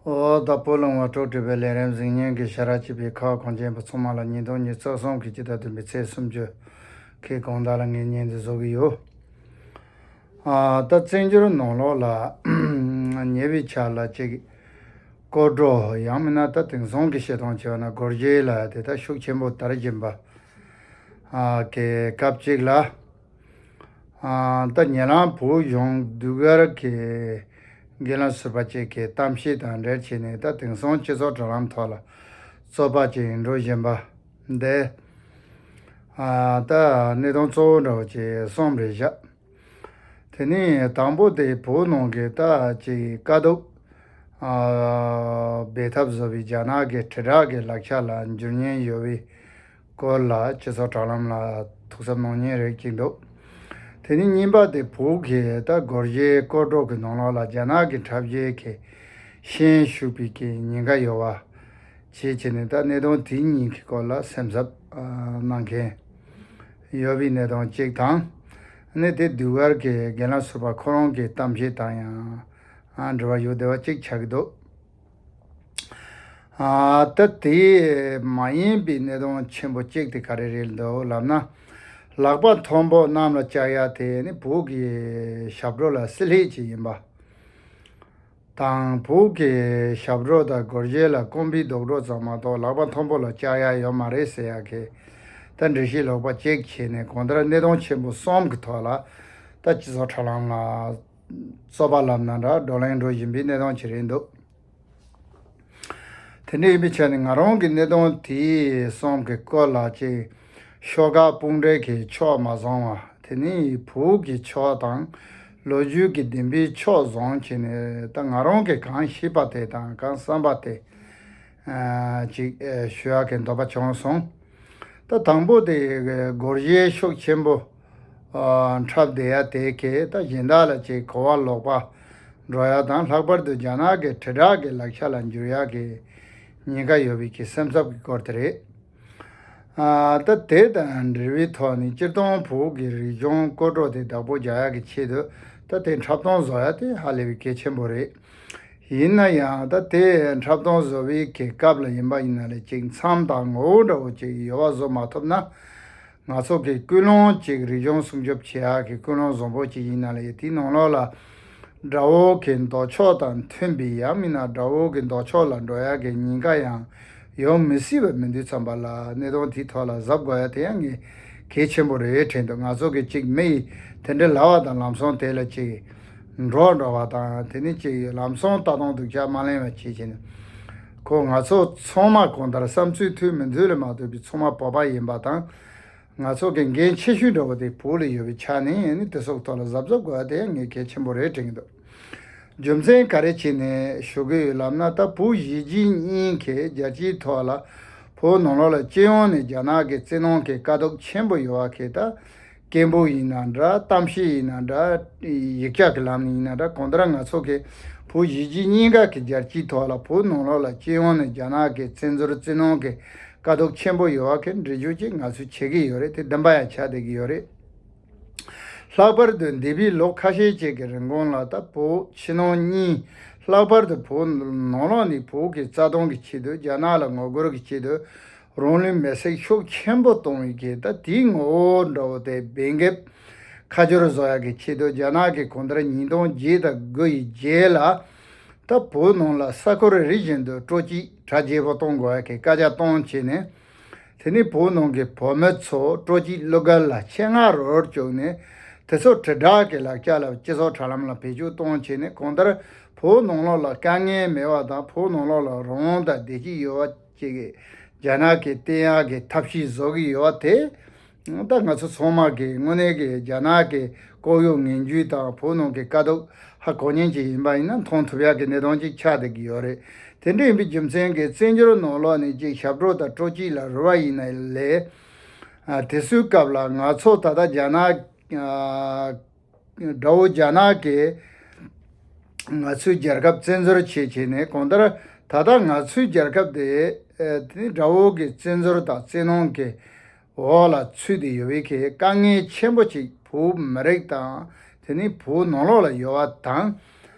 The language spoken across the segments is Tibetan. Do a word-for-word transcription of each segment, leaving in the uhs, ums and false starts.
ཨོ་ད་བུ་ལོང་བ་སྤྲོ་བྲིས་པའི་ལས་རིམ་གཟིགས་མཁན་གྱི་ཤ་ར་བྱེད་པའི་ཁ་བ་གངས་ཅན་པ་ཚང་མ་ལ་ཉིས་སྟོང་ཉི་ཤུ་རྩ་གསུམ་གྱི་སྤྱི་ཟླ་བདུན་པའི་ཚེས་སུམ་ཅུ་གི་དགོང་དག་ལ་ངས་བརྙན་འདི་བཟོ་གི་ཡོད། ཨ་ད་བཙན་བྱོལ་ནང་ལོགས་ལ་ཉེ་བའི་ཆར་ལ་ཅིག་སྐོར་བྲོ་ཡང་མིན་ན་ད་དེང་སང་གི་བཤད་སྟངས་བྱས་པ་ན་སྒོར་གཞས་ལ་དེ་ད་ཤུགས་ཆེན་པོ་དར་བཞིན་པ་ཨ་གི་སྐབས་ཅིག་ལ། ཨ་ད་ཉེ་ལམ་བོད་གཞུང་ཟློས་གར་གྱི་རྒན་ལགས་ཟུར་པ་ཅིག་གི་གཏམ་བཤད་དང་འབྲེལ་བྱས་ནས་ད་དེང་སང་སྤྱི་ཚོགས་དྲ་ལམ་ཐོག་ལ་རྩོད་པ་ཅིག་འགྲོ་བཞིན་པ་འདི། ཨ་ད་གནད་དོན་གཙོ་བོ་འདྲ་བོ་ཅིག་གསུམ་རེད་བཞག། དེ་ནས་དང་པོ་དེ་བོད་ནང་གི་ད་ཅིག་དཀའ་སྡུག་ཨ་འབད་ཐབས་བཟོ་བའི་རྒྱ་ནག་གི་དྲིལ་བསྒྲགས་ཀྱི་ལག་ཆ་ལ་འགྱུར་ཉེན་ཡོད་པའི་སྐོར་ལ་སྤྱི་ཚོགས་དྲ་ལམ་ལ་ཐུགས་འཚབ་གནང་མཁན་རིགས་ཅིག་འདུག། དེ་ནས་གཉིས་པ་དེ་བོད་ཀྱི་ད་སྒོར་གཞས་སྐོར་བྲོ་གི་ནང་ལོགས་ལ་རྒྱ་ནག་གི་འཁྲབ་གཞས་ཀྱི་ཤན་ཞུགས་པའི་གི་ཉེན་ཁ་ཡོད་པ་བྱས་བྱས་ནས་ད་གནད་དོན་དེ་གཉིས་ཀྱི་སྐོར་ལ་སེམས་འཚབ་ཨ་གནང་མཁན་ཡོད་པའི་གནད་དོན་གཅིག་དང་། ཨ་ནི་དེ་ཟློས་གར་གྱི་རྒན་ལགས་ཟུར་པ་ཁོ་རང་གི་གཏམ་བཤད་དང་ཡང་ཨ་འབྲེལ་བ་ཡོད་བསྡད་པ་གཅིག་ཆགས་ཀྱི་འདུག། ཨ་ད་དེ་མ་ཡིན་པའི་གནད་དོན་ཆེན་པོ་གཅིག་དེ་ག་རེ་རེད་འདུག་ལབ་ན། ལག་པ་མཐོན་པོ་གནམ་ལ་བཀྱག་ཡ་དེ་ནི་བོད་ཀྱི་ཞབས་བྲོ་ལ་བསྲེ་ལྷད་ཅིག་ཡིན་པ་དང་། བོད་ཀྱི་ཞབས་བྲོ་དང་སྒོར་གཞས་ལ་རྐང་པའི་རྡོག་སྒྲོ་ཙམ་མ་གཏོགས་ལག་པ་མཐོན་པོ་ལ་བཀྱག་ཡ་ཡོད་མ་རེད་ཟེར་ཡ་གི་ད་འགྲེལ་བཤད་ལོག་པ་གཅིག་བྱས་ནས་གང་ལྟར་གནད་དོན་ཆེན་པོ་གསུམ་གྱི་ཐོག་ལ་ད་སྤྱི་ཚོགས་དྲ་ལམ་ལ་རྩོད་པ་ལབ་ན་འདྲ་བགྲོ་གླེང་འགྲོ་བཞིན་པའི་གནད་དོན་ཅིག་རེད་འདུག། དེ་འདྲ་ཡིན་པའི་ཆ་ནས་ང་རང་གི་གནད་དོན་དེ་གསུམ་གྱི་སྐོར་ལ་ཅིག་ཤོག་ཁག་དཔུང་སྒྲིག་གི་ཕྱོགས་མ་བཟུང་བ། དེ་ནས་བོད་ཀྱི་ཕྱོགས་དང་ལོ་རྒྱུས་ཀྱི་བདེན་པའི་ཕྱོགས་བཟུང་བྱས་ནས་ད་ང་རང་གིས་གང་ཤེས་པ་དེ་དང་གང་བསམ་པ་དེ་ཨ་ཅིག་ཨ་ཞུ་ཡག་གི་འདོད་པ་བྱུང་སོང་། ད་དང་པོ་དེ་སྒོར་གཞས་ཤུགས་ཆེན་པོ་ཨ་འཁྲབ་བསྡད་ཡ་དེ་གས་ད་གཞན་དག་ལ་ཅིག་གོ་བ་ལོག་པ་འགྲོ་ཡ་དང་། ལྷག་པར་དུ་རྒྱ་ནག་གི་དྲིལ་བསྒྲགས་ཀྱི་ལག་ཆ་ལ་འགྱུར་ཡ་གི་ཉེན་ཁ་ཡོད་པའི་གི་སེམས་འཚབ་ཀྱི་སྐོར་དེ་རེད། ཨ་ད་དེ་དང་འབྲེལ་བའི་ཐོག་ནས་སྤྱིར་བཏང་བོད་ཀྱི་རིག་གཞུང་སྐོར་བྲོ་དེ་བདག་པོ་རྒྱག་ཡ་གི་ཆེད་དུ་ད་དེ་འཁྲབ་སྟོན་བཟོ་ཡ་དེ་ཧ་ལས་པའི་གལ་ཆེན་པོ་རེད། ཡིན་ན་ཡང་ད་དེ་འཁྲབ་སྟོན་བཟོ་བའི་གི་སྐབས་ལ་ཡིན་པ་ཡིན་ན་ལས་ཅིག་མཚམས་དང་ངོ་བོ་འདྲ་བོ་ཅིག་ཡོད་པ་བཟོ་མ་ཐུབ་ན། ང་ཚོ་གི་ཀུན་སློང་ཅིག་རིག་གཞུང་སྲུང་སྐྱོབ་བྱེད་ཡག་གི་ཀུན་སློང་བཟང་པོ་ཅིག་ཡིན་ན་ལས་དེའི་ནང་ལོགས་ལ་དགྲ་བོ་གི་ལྡོག་ཕྱོགས་དང་མཐུན་པའི་ཡང་མིན་ན་དགྲ་བོ་གི་ལྡོག་ཕྱོགས་ལ་འགྲོ་ཡག་གི་ཉེན་ཁ་ཡང་ཡོང་མི་སྲིད་པ་མི་འདུག་བསམ་པ་ལ་གནད་དོན་དེའི་ཐོག་ལ་གཟབ་དགོས་ཡ་དེ་ཡང་ངས་གལ་ཆེན་པོ་རེད་དྲན་འདུག། ང་ཚོ་གི་ཅིག་མི་ཡིས་དེ་འདྲ་ལབ་པ་དང་ལམ་སང་དེ་ལ་ཅིག་འགྲོ་འགྲོ་བ་དང་། དེ་ནི་ཅིག་ལམ་སང་ལྟ་སྟངས་སྡུག་ཅག་མ་ལེན་པ་བྱེད་བྱེད་ནས་ཁོ་ང་ཚོ་ཚང་མ་གང་ལྟར་བསམ་ཚུལ་མཐུན་མི་མཐུན་ལ་མ་ལྟོས་པའི་ཚང་མ་བོད་པ་ཡིན་པ་དང་། ང་ཚོ་གི་འགན་ཆེ་ཤོས་འདྲ་བོ་དེ་བོད་ལ་ཡོད་པའི་ཆ་ནས་ནི་དེ་ཚོ་ཐོག་ལ་གཟབ་གཟབ་དགོས་པ་དེ་ཡང་ངས་གལ་ཆེན་པོ་རེད་དྲན་གྱི་འདུག། རྒྱུ་མཚན་ག་རེ་བྱས་ནས་ཞུ་གི་ཡོད་ལབ་ན། ད་བོད་གཞིས་བྱེས་གཉིས་ཀྱི་རྒྱལ་སྤྱིའི་ཐོག་ལ་བོད་ནང་ལོགས་ལ་སྤྱི་ཡོངས་ནས་རྒྱ་ནག་གི་བཙན་གནོན་གྱི་དཀའ་སྡུག་ཆེན་པོ་ཡོད་པ་གི་ད་སྐད་འབོད་ཡིན་ན་འདྲ། གཏམ་བཤད་ཡིན་ན་འདྲ། ཡིག་ཆ་གི་ལམ་ནས་ཡིན་ན་འདྲ། གང་ལྟར་ང་ཚོ་གི་བོད་གཞིས་བྱེས་གཉིས་ཀ་གི་རྒྱལ་སྤྱིའི་ཐོག་ལ་བོད་ནང་ལོགས་ལ་སྤྱི་ཡོངས་ནས་རྒྱ་ནག་གི་བཙན་འཛུལ་བཙན་གནོན་གྱི་དཀའ་སྡུག་ཆེན་པོ་ཡོད་པ་གི་འགྲེལ་བརྗོད་ཅིག་ང་ཚོས་བྱེད་ཀྱི་ཡོད་རེད། དེ་བདེན་པ་ཡང་ཆགས་བསྡད་ཀྱི་ཡོད་རེད། ལྷག་པར་དུ་འདས་པའི་ལོ་ཁ་ཤས་ཅིག་གི་རིང་གོང་ལ་ད་བོད་ཕྱི་ནང་གཉིས། ལྷག་པར་དུ་བོད་ནང་ལོགས་ནས་བོད་ཀྱི་རྩ་དོན་གྱི་ཆེད་དུ་རྒྱ་ནག་ལ་ངོ་རྒོལ་གྱི་ཆེད་དུ་རང་ལུས་མེར་སྲེག་ཤུགས་ཆེན་པོ་བཏང་བའི་གི་ད་དེའི་ངོ་བོ་འདྲ་བོ་དེ་འབེན་འགེབས་ཁ་སྦྱོར་བཟོ་ཡག་གི་ཆེད་དུ་རྒྱ་ནག་གིས་གང་ལྟར་ཉིས་སྟོང་བརྒྱད་དང་དགུ་ཡི་རྗེས་ལ་ད་བོད་ནང་ལ་ས་ཁུལ་རེ་བཞིན་དུ་སྤྲོ་སྐྱིད་གྲ་རྒྱས་པོ་གཏོང་དགོས་ཡག་གི་བཀའ་རྒྱ་བཏང་བྱས་ནས། དེ་ནས་བོད་ནང་གི་བུད་མེད་ཚོ་སྤྲོ་སྐྱིད་གླུ་གར་ལ་ཆེད་མངགས་རོགས་བཅུག་ནས་དེ་ཚོ་དྲིལ་བསྒྲགས་ཀྱི་ལག་ཆ་ལ་སྤྱི་ཚོགས་དྲ་ལམ་ལ་བེད་སྤྱོད་གཏོང་བྱས་ནས་གང་ལྟར་བོད་ནང་ལོགས་ལ་དཀའ་ངལ་མེད་པ་དང་བོད་ནང་ལོགས་ལ་རང་དབང་དང་བདེ་སྐྱིད་ཡོད་པ་ཅིག་རྒྱ་ནག་གིས་བསྟན་ཡག་གི་ཐབས་ཤེས་བཟོ་གི་ཡོད་པ་དེ། ད་ང་ཚོ་ཚང་མ་གིས་དངོས་གནས་ཀྱི་རྒྱ་ནག་གི་ལྐོག་གཡོ་ངན་ཇུས་དང་བོད་ནང་གི་དཀའ་སྡུག་ཧ་གོ་མཁན་ཅིག་ཡིན་པ་ཡིན་ན་མཐོང་ཐུབ་ཡག་གི་གནད་དོན་ཅིག་ཆགས་བསྡད་ཀྱི་ཡོད་རེད། དེ་འདྲ་ཡིན་པའི་རྒྱུ་མཚན་གྱིས་བཙན་བྱོལ་ནང་ལོགས་ནས་ཅིག་ཞབས་བྲོ་དང་སྤྲོ་སྐྱིད་ལ་རོལ་བ་ཡིན་ན་ལས། ཨ་དེ་ཚོའི་སྐབས་ལ་ང་ཚོ་ད་ལྟ་རྒྱ་ནག་ཨ་དགྲ་བོ་རྒྱ་ནག་གིས་ང་ཚོའི་རྒྱལ་ཁབ་བཙན་འཛུལ་བྱས་བྱས་ནས་གང་ལྟར་ད་ལྟ་ང་ཚོའི་རྒྱལ་ཁབ་དེ་ཨ་དེ་དགྲ་བོ་གི་བཙན་འཛུལ་དང་བཙན་གནོན་གྱི་འོག་ལ་ཚུད་དེ་ཡོད་པའི་གི་དཀའ་ངལ་ཆེན་པོ་ཅིག་བོད་མི་རིགས་དང་དེ་ནས་བོད་ནང་ལོགས་ལ་ཡོད་པ་དང་།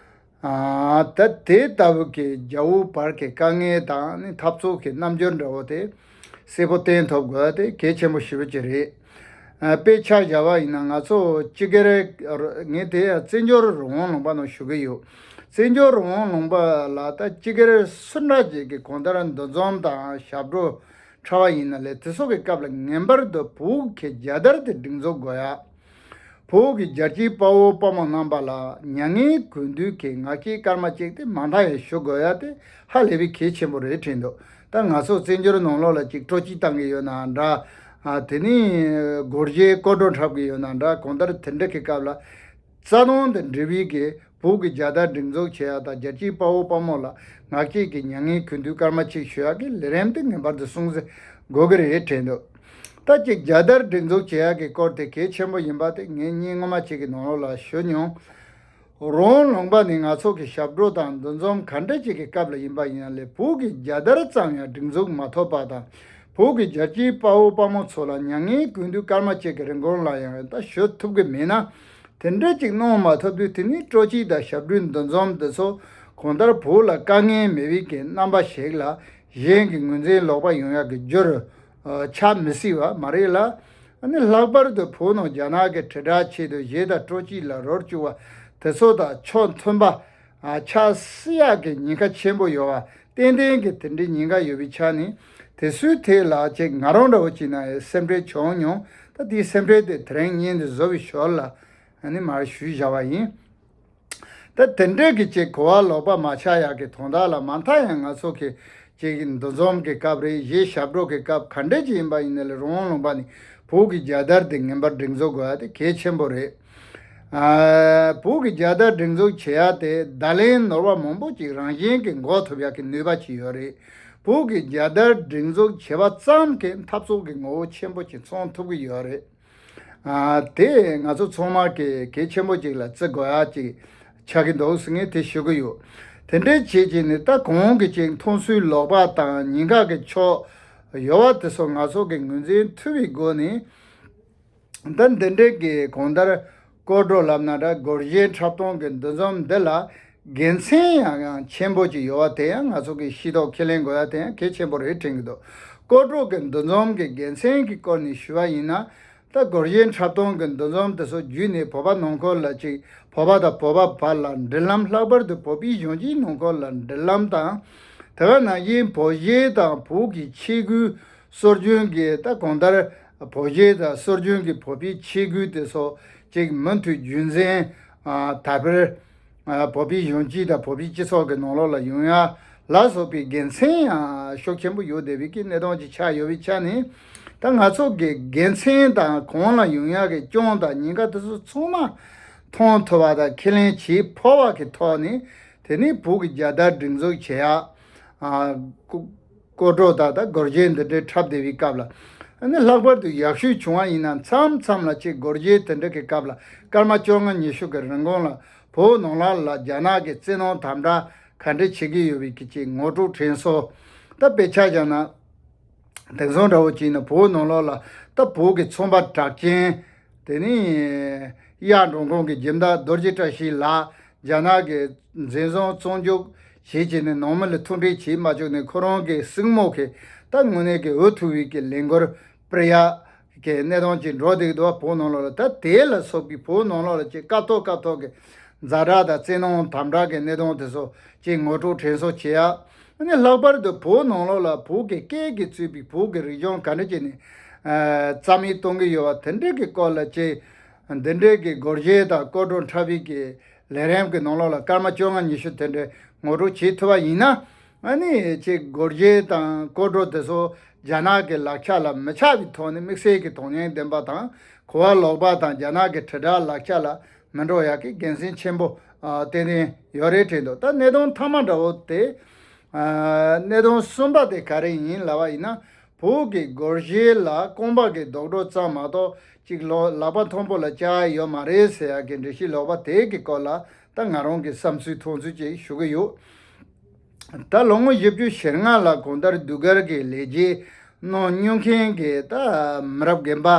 ཨ། ད་དེ་ལྟ་བུ་གི་རྒྱ་བོད་བར་གྱི་དཀའ་ངལ་དང་ནི་འཐབ་རྩོད་ཀྱི་རྣམ་འགྱུར་འདྲ་བོ་དེ་གསལ་པོ་བསྟན་ཐུབ་དགོས་དེ་གལ་ཆེན་པོ་ཞེ་པོ་ཅིག་རེད། ཨ། དཔེ་ཆ་བཞག་པ་ཡིན་ན་ང་ཚོ་སྤྱི་སྒེར། ངས་དེ་བཙན་བྱོལ་རང་དབང་ལུང་པ་ནང་ཞུ་གི་ཡོད། བཙན་བྱོལ་རང་དབང་ལུང་པ་ལ་ད་སྤྱི་སྒེར་སུ་འདྲ་ཅིག་གི་གང་ལྟར་འདུ་འཛོམས་དང་ཞབས་བྲོ་འཁྲབ་པ་ཡིན་ན་ལས་དེ་ཚོ་གི་སྐབས་ལ་ངེས་པར་དུ་བོད་ཀྱི་རྒྱལ་དར་དེ་སྒྲེང་འཛུགས་དགོས་ཡ། བོད་ཀྱི་རྒྱལ་གཅེས་དཔའ་བོ་དཔའ་མོ་རྣམ་པ་ལ་མྱ་ངན་གུས་འདུད་ཀྱི་ངག་བཅད་སྐར་མ་གཅིག་དེ་མ་མཐའ་ཡང་ཞུ་དགོས་ཡ་དེ་ཧ་ལས་པའི་གལ་ཆེན་པོ་རེད་དྲན་འདུག་ད་ང་ཚོ་བཙན་བྱོལ་ནང་ལོགས་ལ་ཅིག་སྤྲོ་སྐྱིད་བཏང་གི་ཡོད་ན་འདྲ། ཨ། དེ་ནས་སྒོར་གཞས་སྐོར་བྲོ་འཁྲབ་གི་ཡོད་ན་འདྲ། གང་ལྟར་དེ་འདྲ་གི་སྐབས་ལ་རྩ་དོན་དང་འབྲེལ་བའི་གི་བོད་ཀྱི་རྒྱལ་དར་སྒྲེང་འཛུགས་བྱེད་ཡ་དང་རྒྱལ་གཅེས་དཔའ་བོ་དཔའ་མོ་ལ་ངག་བཅད་ཀྱི་མྱ་ངན་གུས་འདུད་སྐར་མ་གཅིག་ཞུ་ཡ་གི་ལས་རིམ་དེ་ངེས་པར་དུ་སྲུང་བརྩི་དགོས་ཀྱི་རེད་དྲན་འདུག་ད་ཅིག་རྒྱལ་དར་སྒྲེང་འཛུགས་བྱེད་ཡག་གི་སྐོར་དེ་གལ་ཆེན་པོ་ཡིན་པ་དེ་ངས་བརྙན་སྔོན་མ་ཅིག་གི་ནང་ལོགས་ལ་ཞུ་མྱོང་། རང་དབང་ལུང་པ་ནི་ང་ཚོ་གི་ཞབས་བྲོ་དང་འདུ་འཛོམས་ག་འདྲ་ཅིག་གི་སྐབས་ལ་ཡིན་པ་ཡིན་ན་ལས་བོད་ཀྱི་རྒྱལ་དར་ཙམ་ཡང་སྒྲེང་འཛུགས་མ་ཐུབ་པ་དང་། བོད་ཀྱི་རྒྱལ་གཅེས་དཔའ་བོ་དཔའ་མོ་ཚོ་ལ་མྱ་ངན་གུས་འདུད་སྐར་མ་གཅིག་གི་རིན་གོང་ལ་ཡང་ད་ཞུ་ཐུབ་ཀྱི་མེད་ན། དེ་འདྲ་ཅིག་གནང་མ་ཐུབ་དུས་དེ་ནི་སྤྲོ་སྐྱིད་དང་ཞབས་བྲོའི་འདུ་འཛོམས་འདི་ཚོ་གང་ལྟར་བོད་ལ་དཀའ་ངལ་མེད་པའི་གི་རྣམ་པ་ཞིག་ལ་གཞན་གྱི་ངོས་འཛིན་ལོག་པ་ཡོང་ཡག་གི་རྒྱུ་རུ་ཆགས་མི་སྲིད་པ་མ་རེད་ལ། ཨ་ནི་ལྷག་པར་དུ་བོད་ནང་རྒྱ་ནག་གི་དྲིལ་བསྒྲགས་ཆེད་དུ་གཞས་དང་སྤྲོ་སྐྱིད་ལ་རོལ་བཅུག་པ་དེ་ཚོ་དང་ཕྱོགས་མཐུན་པ་ཆགས་སྲིད་ཡག་གི་ཉེན་ཁ་ཆེན་པོ་ཡོད་པ་ཏན་ཏན་གྱི་དེ་འདྲའི་ཉེན་ཁ་ཡོད་པའི་ཆ་ནས་དེ་ཚོའི་ཐད་ལ་ཅིག་ང་རང་འདྲ་བོ་ཅིག་ན་ཡང་སེམས་ཁྲལ་བྱུང་མྱོང་། ད་དེའི་སེམས་ཁྲལ་དེ་དེ་རིང་བརྙན་དེ་བཟོ་བའི་ཞོར་ལ་ཨ་ནི་མར་ཞུས་བཞག་པ་ཡིན། ད་དེ་འདྲའི་གི་ཅིག་གོ་བ་ལོག་པ་མ་ཆགས་ཡག་གི་དོན་དག་ལ་མ་མཐའ་ཡང་ང་ཚོ་གི་ཅིག་འདུ་འཛོམས་ཀྱི་སྐབས་རེད། གཞས་ཞབས་བྲོ་གི་སྐབས་ག་འདྲ་ཅིག་ཡིན་པ་ཡིན་ན་ལས་རང་དབང་ལུང་པ་ནས་བོད་ཀྱི་རྒྱལ་དར་དེ་ངེས་པར་སྒྲེང་འཛུགས་དགོས་ཡ་དེ་གལ་ཆེན་པོ་རེད། ཨ། བོད་ཀྱི་རྒྱལ་དར་སྒྲེང་འཛུགས་བྱེད་ཡ་དེ་བརྡ་ལན་ནོར་བ་མང་པོ་ཅིག་རང་བཞིན་གྱིས་འགོག་ཐུབ་ཡ་གི་ནུས་པ་ཅིག་ཡོད་རེད། བོད་ཀྱི་རྒྱལ་དར་སྒྲེང་འཛུགས་བྱེད་པ་ཙམ་གྱིས་འཐབ་རྩོད་ཀྱི་ངོ་བོ་ཆེན་པོ་ཅིག་མཚོན་ཐུབ་ཀྱི་ཡོད་རེད། ཨ། དེ་ང་ཚོ་ཚང་མ་གི་གལ་ཆེན་པོ་ཅིག་ལ་བརྩི་དགོས་ཡ་ཅིག་ཆགས་ཀྱི་འདུག་ཟེར་ངས་དེ་ཞུ་གི་ཡོད། དེ་འདྲའི་བྱེད་ཀྱི་ནི་ད་གོང་གི་ཅིག་མཐོང་ཚུལ་ལོག་པ་དང་ཉེན་ཁ་གི་ཕྱོགས་ཡོད་པ་དེ་ཚོ་ང་ཚོ་གི་ངོས་འཛིན་ཐུབ་པའི་སྒོ་ནས། ད་འདི་འདྲའི་གི་གང་ལྟར་སྐོར་བྲོ་ལབ་ན་འདྲ། སྒོར་གཞས་འཁྲབ་སྟོན་གྱི་འདུ་འཛོམས་འདི་ལ་དགེ་མཚན་ཡང་ཡང་ཆེན་པོ་ཅིག་ཡོད་པ་དེ་ཡང་ང་ཚོ་གིས་ཤེས་རྟོགས་ཁས་ལེན་དགོས་ཡ་དེ་ཡང་གལ་ཆེན་པོ་རེད་དྲན་གྱི་འདུག་སྐོར་བྲོ་གི་འདུ་འཛོམས་ཀྱི་དགེ་མཚན་གྱི་སྐོར་ནས་ཞུ་བ་ཡིན་ན། ད་སྒོར་གཞས་འཁྲབ་སྟོན་གྱི་འདུ་འཛོམས་དེ་ཚོ་བརྒྱུད་ནས་བོད་པ་ནང་ཁུལ་ལ་ཅིག་བོད་པ་དང་བོད་པ་བར་ལ་འབྲེལ་ལམ། ལྷག་པར་དུ་བོད་པའི་གཞོན་སྐྱེས་ནང་ཁུལ་ལ་འབྲེལ་ལམ་དང་། དེ་ག་ནང་བཞིན་བོད་གཞས་དང་བོད་ཀྱི་ཆས་གོས། སྲོལ་རྒྱུན་གྱི་ད་གང་ལྟར་བོད་གཞས་དང་སྲོལ་རྒྱུན་གྱི་བོད་པའི་ཆས་གོས་དེ་ཚོ་ཅིག་མུ་མཐུད་རྒྱུན་འཛིན། ཨ། དར་སྤེལ། ཨ། བོད་པའི་གཞོན་སྐྱེས་དང་བོད་པའི་སྤྱི་ཚོགས་ཀྱི་ནང་ལོགས་ལ་ཡོང་ཡ་ལ་སོགས་པའི་དགེ་མཚན་ཡང་ཤུགས་ཆེན་པོ་ཡོད་བསྡད་པའི་གི་གནས་སྟངས་ཅིག་ཆགས་ཡོད་པའི་ཆ་ནས། ད་ང་ཚོ་གི་དགེ་མཚན་དང་གང་ལ་ཡོང་ཡ་གི་སྐྱོན་དང་ཉེན་ཁ་དེ་ཚོ་ཚང་མ་མཐོང་ཐུབ་པ་དང་ཁས་ལེན་བྱེད་ཕོད་པ་གི་ཐོག་ནས། དེ་ནས་བོད་ཀྱི་རྒྱལ་དར་སྒྲེང་འཛུགས་བྱེད་ཡ། ཨ། སྐོར་བྲོ་དང་ད་སྒོར་གཞས་འདི་འདྲའི་འཁྲབ་བསྡད་པའི་སྐབས་ལ། ཨ་ནི་ལྷག་པར་དུ་ཡག་ཤོས་བྱུང་བ་ཡིན་ན་མཚམས་མཚམས་ལ་ཅིག་སྒོར་གཞས་དེ་འདྲ་གི་སྐབས་ལ་སྐར་མ་བཅོ་ལྔ་ཉི་ཤུ་གི་རིན་གོང་ལ་བོད་ནང་ལ་ལ་རྒྱ་ནག་གི་བཙན་གནོན་དམ་དྲག་ག་འདྲ་བྱེད་ཀྱི་ཡོད་པའི་གི་ཅིག་ངོ་སྤྲོད་དྲན་གསོ། ད་དཔེ་ཆ་བཞག་ན། དེང་སང་འདྲ་བོ་ཅིག་ནི་བོད་ནང་ལོགས་ལ་ད་བོད་ཀྱི་ཚོང་པ་གྲགས་ཅན། དེ་ནི་གཡག་འགྲོ་མཁན་གྱི་སྦྱིན་བདག་རྡོ་རྗེ་བཀྲ་ཤིས་ལགས་རྒྱ་ནག་གི་འཛིན་བཟུང་བཙོན་འཇུག་བྱས་བྱས་ནས་ནང་མི་ལ་མཐུན་སྒྲིལ་བྱེད་མ་བཅུག་ནས་ཁོ་རང་གི་སྲིང་མོ་གིས་ད་དངོས་གནས་ཀྱི་འུ་ཐུག་པའི་གི་ལས་འགུལ་སྤེལ་ཡག་གི་གནས་སྟངས་ཅིག་འགྲོ་བསྡད་འདུག་བོད་ནང་ལོགས་ལ། ད་དེ་ལ་སོགས་པའི་བོད་ནང་ལོགས་ལ་ཅིག་སྐབས་ཐོག་སྐབས་ཐོག་གི་ཛ་དྲག་དང་བཙན་གནོན་དམ་དྲག་གི་གནས་སྟངས་དེ་ཚོ་ཅིག་ངོ་སྤྲོད་དྲན་གསོ་བྱེད་ཡག་ཨ་ནི་ལྷག་པར་དུ་བོད་ནང་ལོགས་ལ་བོད་ཀྱི་སྐད་ཀྱིས་གཙོས་པའི་བོད་ཀྱི་རིག་གཞུང་ག་འདྲ་བྱས་ནས་ཨ་རྩ་མེད་གཏོང་གི་ཡོད་པ་དེ་འདྲ་གི་སྐོར་ལ་ཅིག་འདི་འདྲའི་གི་སྒོར་གཞས་དང་སྐོར་བྲོ་འཁྲབ་པའི་གི་ལས་རིམ་གྱི་ནང་ལོགས་ལ་སྐར་མ་བཅོ་ལྔ་ཉི་ཤུ་དེ་འདྲ་ངོ་སྤྲོད་བྱེད་ཐུབ་པ་ཡིན་ན། ཨ་ནི་ཅིག་སྒོར་གཞས་དང་སྐོར་བྲོ་དེ་ཚོ་རྒྱ་ནག་གི་ལག་ཆ་ལ་མི་ཆགས་པའི་ཐོག་ནས་དམིགས་བསལ་གྱི་དོན་སྙིང་ལྡན་པ་དང་གོ་བ་ལོག་པ་དང་རྒྱ་ནག་གི་དྲིལ་བསྒྲགས་ལག་ཆ་ལ་མི་འགྲོ་ཡག་གི་དགེ་མཚན་ཆེན་པོ་ཨ་ཏན་ཏན་ཡོད་རེད་དྲན་འདུག་ད་གནད་དོན་མཐའ་མ་འདྲ་བོ་དེ། ཨ་གནད་དོན་གསུམ་པ་དེ་ག་རེ་ཡིན་ལབ་པ་ཡིན་ན། བོད་ཀྱི་སྒོར་གཞས་ལ་རྐང་པ་གི་རྡོག་སྒྲོ་ཙམ་མ་གཏོགས་ཅིག་ལོ་ལག་པ་མཐོན་པོ་ལ་བཅག་ཡ་ཡོད་མ་རེད་ཟེར་ཡག་གི་འགྲེལ་བཤད་ལོག་པ་དེ་གི་སྐོར་ལ་ད་ང་རང་གི་བསམ་ཚུལ་མཐོང་ཚུལ་ཅིག་ཞུ་གི་ཡོད། ད་ལོ་ངོ་བཞི་བཅུ་ཞེ་ལྔ་ལ་གང་ལྟར་ཟློས་གར་གྱི་ལས་བྱེད་གནང་མྱོང་མཁན་གྱི་ད་མི་རབས་རྒན་པ་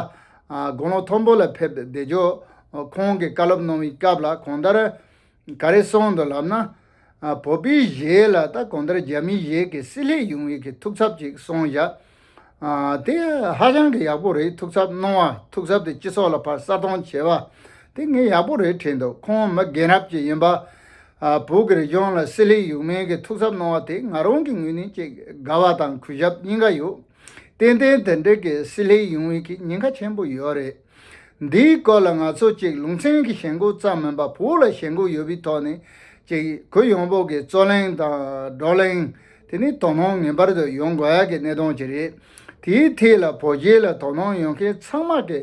ཨ་དགུང་ལོ་མཐོན་པོ་ལ་ཕེབས་བསྡད་ཆོག་ཁོང་གིས་བཀའ་སློབ་གནང་བའི་སྐབས་ལ་གང་ལྟར་ ག་རེ་གསུངས་འདུག་ལབ་ན། ཨ་བོད་པའི་གཞས་ལ་ད་གང་ལྟར་རྒྱ་མིའི་གཞས་ཀྱི་བསྲེ་ལྷད་ཡོང་བའི་གི་ཐུགས་འཚབ་ཅིག་གསུངས་བཞག་ཨ་དེ་ཧ་ཅང་གི་ཡག་པོ་རེད། ཐུགས་འཚབ་གནང་བ། ཐུགས་འཚབ་དེ་སྤྱི་ཚོགས་ལ་ཕར་གསལ་སྟོན་བྱས་པ་དེ་ངས་ཡག་པོ་རེད་དྲན་འདུག་ཁོང་མི་རྒན་རབས་ཅིག་ཡིན་པ། ཨ་བོད་ཀྱི་རིག་གཞུང་ལ་བསྲེ་ལྷད་ཡོང་མིན་གྱི་ཐུགས་འཚབ་གནང་བ་དེ་ང་རང་གི་ངོས་ནས་ཅིག་དགའ་བ་དང་གུས་ཞབས་གཉིས་ཀ་ཡོད། ཏན་ཏན་དེ་འདྲའི་གི་བསྲེ་ལྷད་ཡོང་བའི་གི་ཉེན་ཁ་ཆེན་པོ་ཡོད་རེད། འདིའི་སྐོར་ལ་ང་ཚོ་ཅིག་ལུང་ཚན་གྱི་ཞེན་ཁོག་ཙམ་མིན་པ་བོད་ལ་ཞེན་ཁོག་ཡོད་པའི་ཐོག་ནས་ཅིག་གུ་ཡངས་པོ་གི་རྩོད་གླེང་དང་བགྲོ་གླེང་དེ་ནི་དོ་སྣང་ངེས་པར་དུ་ཡོང་དགོས་ཡ་གི་གནད་དོན་ཅིག་རེད། དེའི་ཐད་ལ་བོད་གཞས་ལ་དོ་སྣང་ཡོང་མཁན་ཚང་མ་གི་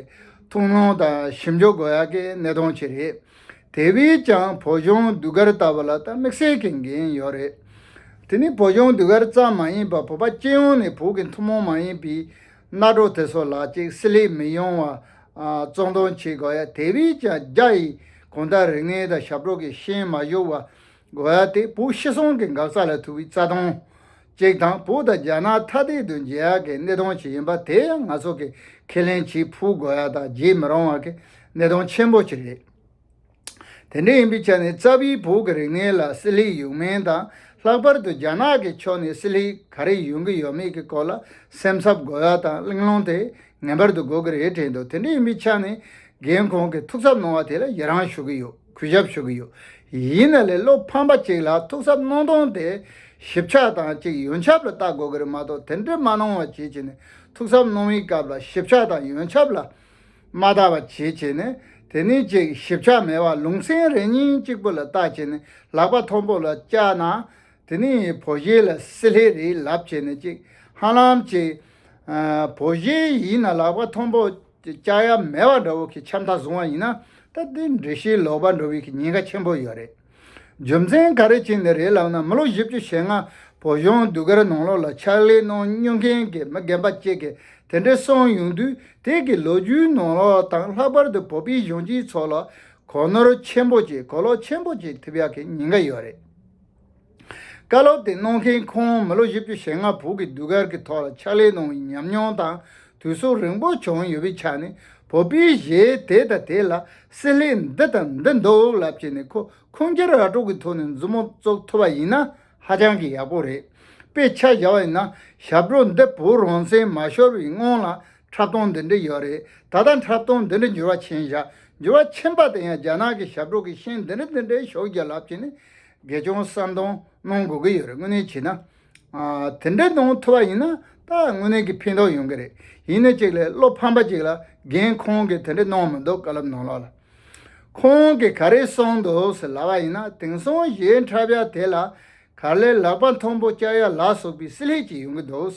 ཐུགས་སྣང་དང་ཞིབ་འཇུག་དགོས་ཡ་གི་གནད་དོན་ཅིག་རེད། དེ་བས་ཀྱང་བོད་གཞུང་ཟློས་གར་ལྟ་བུ་ལ་ད་དམིགས་བསལ་གྱི་འགན་ཡོད་རེད། དེ་ནི་བོད་གཞུང་ཟློས་གར་ཙམ་མ་ཡིན་པར་བོད་པ་སྤྱི་ཡོངས་ནས་བོད་ཀྱི་ཐུན་མོང་མ་ཡིན་པའི་གནའ་གྲོགས་དེ་ཚོ་ལ་ཅིག་བསྲེ་ལྷད་མི་ཡོང་བ་ཨ་གཙང་འདོན་བྱེད་དགོས་ཡ། དེ་བས་ཀྱང་རྒྱ་ཡི་གང་ལྟར་རིག་གནས་དང་ཞབས་བྲོ་གི་ཤན་མ་ཞུགས་པ་དགོས་ཡ་དེ་བོད་སྤྱི་ཚོགས་ཀྱི་འགག་རྩ་ལ་ཐུག་པའི་རྩ་དོན་ཅིག་དང་། བོད་དང་རྒྱ་ནག་ཐ་དད་དུ་འབྱེད་ཡ་གི་གནད་དོན་ཅིག་ཡིན་པ་དེ་ཡང་ང་ཚོ་གིས་ཁས་ལེན་བྱེད་ཕོད་དགོས་ཡ་དང་བརྗེད་མི་རུང་བ་གི་གནད་དོན་ཆེན་པོ་ཅིག་རེད། དེ་འདྲ་ཡིན་པའི་ཆ་ནས་རྩ་བའི་བོད་ཀྱི་རིག་གནས་ལ་བསྲེ་ལྷད་ཡོང་མིན་དང་། ལྷག་པར་དུ་རྒྱ་ནག་གི་ཕྱོགས་ནས་བསྲེ་ལྷད་ག་རེ་ཡོང་གི་ཡོད་མེད་ཀྱི་སྐོར་ལ་སེམས་འཚབ་དགོས་ཡ་དང་གླེང་སློང་དེ་ངེས་པར་དུ་དགོས་ཀྱི་རེད་དྲན་འདུག་དེ་འདྲ་ཡིན་པའི་ཆ་ནས་རྒན་ཁོང་གིས་ཐུགས་འཚབ་གནང་བ་དེ་ལ་ཡི་རང་ཞུ་གི་ཡོད། གུས་ཞབས་ཞུ་གི་ཡོད། ཡིན་ན་ལས་བློ་ཕམ་པ་ཅིག་ལ་ཐུགས་འཚབ་གནང་སྟངས་དེ་ཞིབ་ཆ་དང་ཅིག་ཡོན་ཆབ་ལ་ལྟ་དགོས་ཀྱི་རེད་མ་གཏོགས། དེ་འདྲ་མ་གནང་བ་བྱས་བྱས་ནས་ཐུགས་འཚབ་གནང་བའི་སྐབས་ལ་ཞིབ་ཆ་དང་ཡོན་ཆབ་ལ་མ་བལྟ་བ་བྱས་བྱས་ནས། དེ་ནས་ཅིག་ཞིབ་ཆ་མེད་པ་ལུང་ཚན་རེ་གཉིས་གཅིག་པོ་ལ་བལྟ་བྱས་ནས་ལག་པ་མཐོན་པོ་ལ་བཅག་ན། དེ་ནས་བོད་གཞས་ལ་བསྲེ་ལྷད་རེད་ལབ་བྱས་ནས་ཅིག་ཧ་ལམ་ཅིག་ཨ་བོད་གཞས་ཡིན་ན་ལག་པ་མཐོན་པོ་བཅག་ཡ་མེད་པ་འདྲ་བོ་གི་ཆ་མཐའ་བཟུང་བ་ཡིན་ན། ད་དེ་འགྲེལ་བཤད་ལོག་པ་འགྲོ་བའི་གི་ཉེན་ཁ་ཆེན་པོ་ཡོད་རེད། རྒྱུ་མཚན་ག་རེ་བྱས་ནས་རེད་ལབ་ན། མི་ལོ་བཞི་བཅུ་ཞེ་ལྔ་བོད་གཞུང་ཟློས་གར་ནང་ལོགས་ལ་ཕྱག་ལས་གནང་མྱོང་མཁན་གྱི་མི་རྒན་པ་གཅིག་གིས་དེ་འདྲའི་གསུངས་ཡོང་དུས། དེ་གི་ལོ་རྒྱུས་ནང་ལོགས་དང་། ལྷག་པར་དུ་བོད་པའི་གཞོན་སྐྱེས་ཚོ་ལ་གོ་ནོར་ཆེན་པོ་ཅིག་གོ་ལོག་ཆེན་པོ་ཅིག་ཐེབས་ཡག་གི་ཉེན་ཁ་ཡོད་རེད། བཀའ་སློབ་དེ་གནང་མཁན་ཁོང་མི་ལོ་བཞི་བཅུ་ཞེ་ལྔ་བོད་ཀྱི་ཟློས་གར་གྱི་ཐོག་ལ་ཕྱག་ལས་གནང་བའི་ཉམས་མྱོང་དང་དུས་ཚོད་རིང་པོ་བྱུང་ཡོད་པའི་ཆ་ནས། བོད་པའི་གཞས་དེ་དང་དེ་ལ་བསྲེ་ལྷད་འདི་དང་འདི་འདུག་ལབ་བྱས་ནས་ཁོ་ཁུངས་སྐྱེལ་ར་སྤྲོད་ཀྱི་ཐོག་ནས་མཛུབ་མོ་བཙུགས་ཐུབ་པ་ཡིན་ན་ཧ་ཅང་གི་ཡག་པོ་རེད། དཔེ་ཆ་བཞག་པ་ཡིན་ན། ཞབས་བྲོ་འདི་བོད་རང་བཙན་མ་ཤོར་བའི་སྔོན་ལ་འཁྲབ་སྟོན་འདི་འདྲ་ཡོད་རེད། ད་ལྟ་འཁྲབ་སྟོན་འདི་འདྲ་འགྱུར་བ་ཕྱིན་བཞག་འགྱུར་བ་ཕྱིན་པ་དེ་ཡང་རྒྱ་ནག་གི་ཞབས་བྲོ་གི་ཤན་འདི་འདྲ་འདི་འདྲ་ཞུགས་རྒྱུ་ལབ་བྱས་ནས་དགེ་སྐྱོན་བསམ་གཏོང་གནང་དགོས་ཀྱི་ཡོད་རེད། དངོས་གནས་བྱས་ན། ཨ། དེ་འདྲ་གནང་ཐུབ་པ་ཡིན་ན་ད་དངོས་གནས་ཀྱི་ཕན་ཐོགས་ཡོང་གི་རེད། ཡིན་ན་གཅིག་ལ་བློ་ཕམ་པ་གཅིག་ལ་རྒན་ཁོང་གིས་དེ་འདྲ་གནང་མི་འདུག་བཀའ་སློབ་ནང་ལོགས་ལ། ཁོང་གིས་ག་རེ་གསུངས་འདུག་ཟེར་ལབ་པ་ཡིན་ན། དེང་སང་གཞས་འཁྲབ་ཡ་དེ་ལ་ག་ལེར་ལག་པ་མཐོན་པོ་བཅག་ཡ་ལ་སོགས་པའི་བསྲེ་ལྷད་ཅིག་ཡོང་གི་འདུག་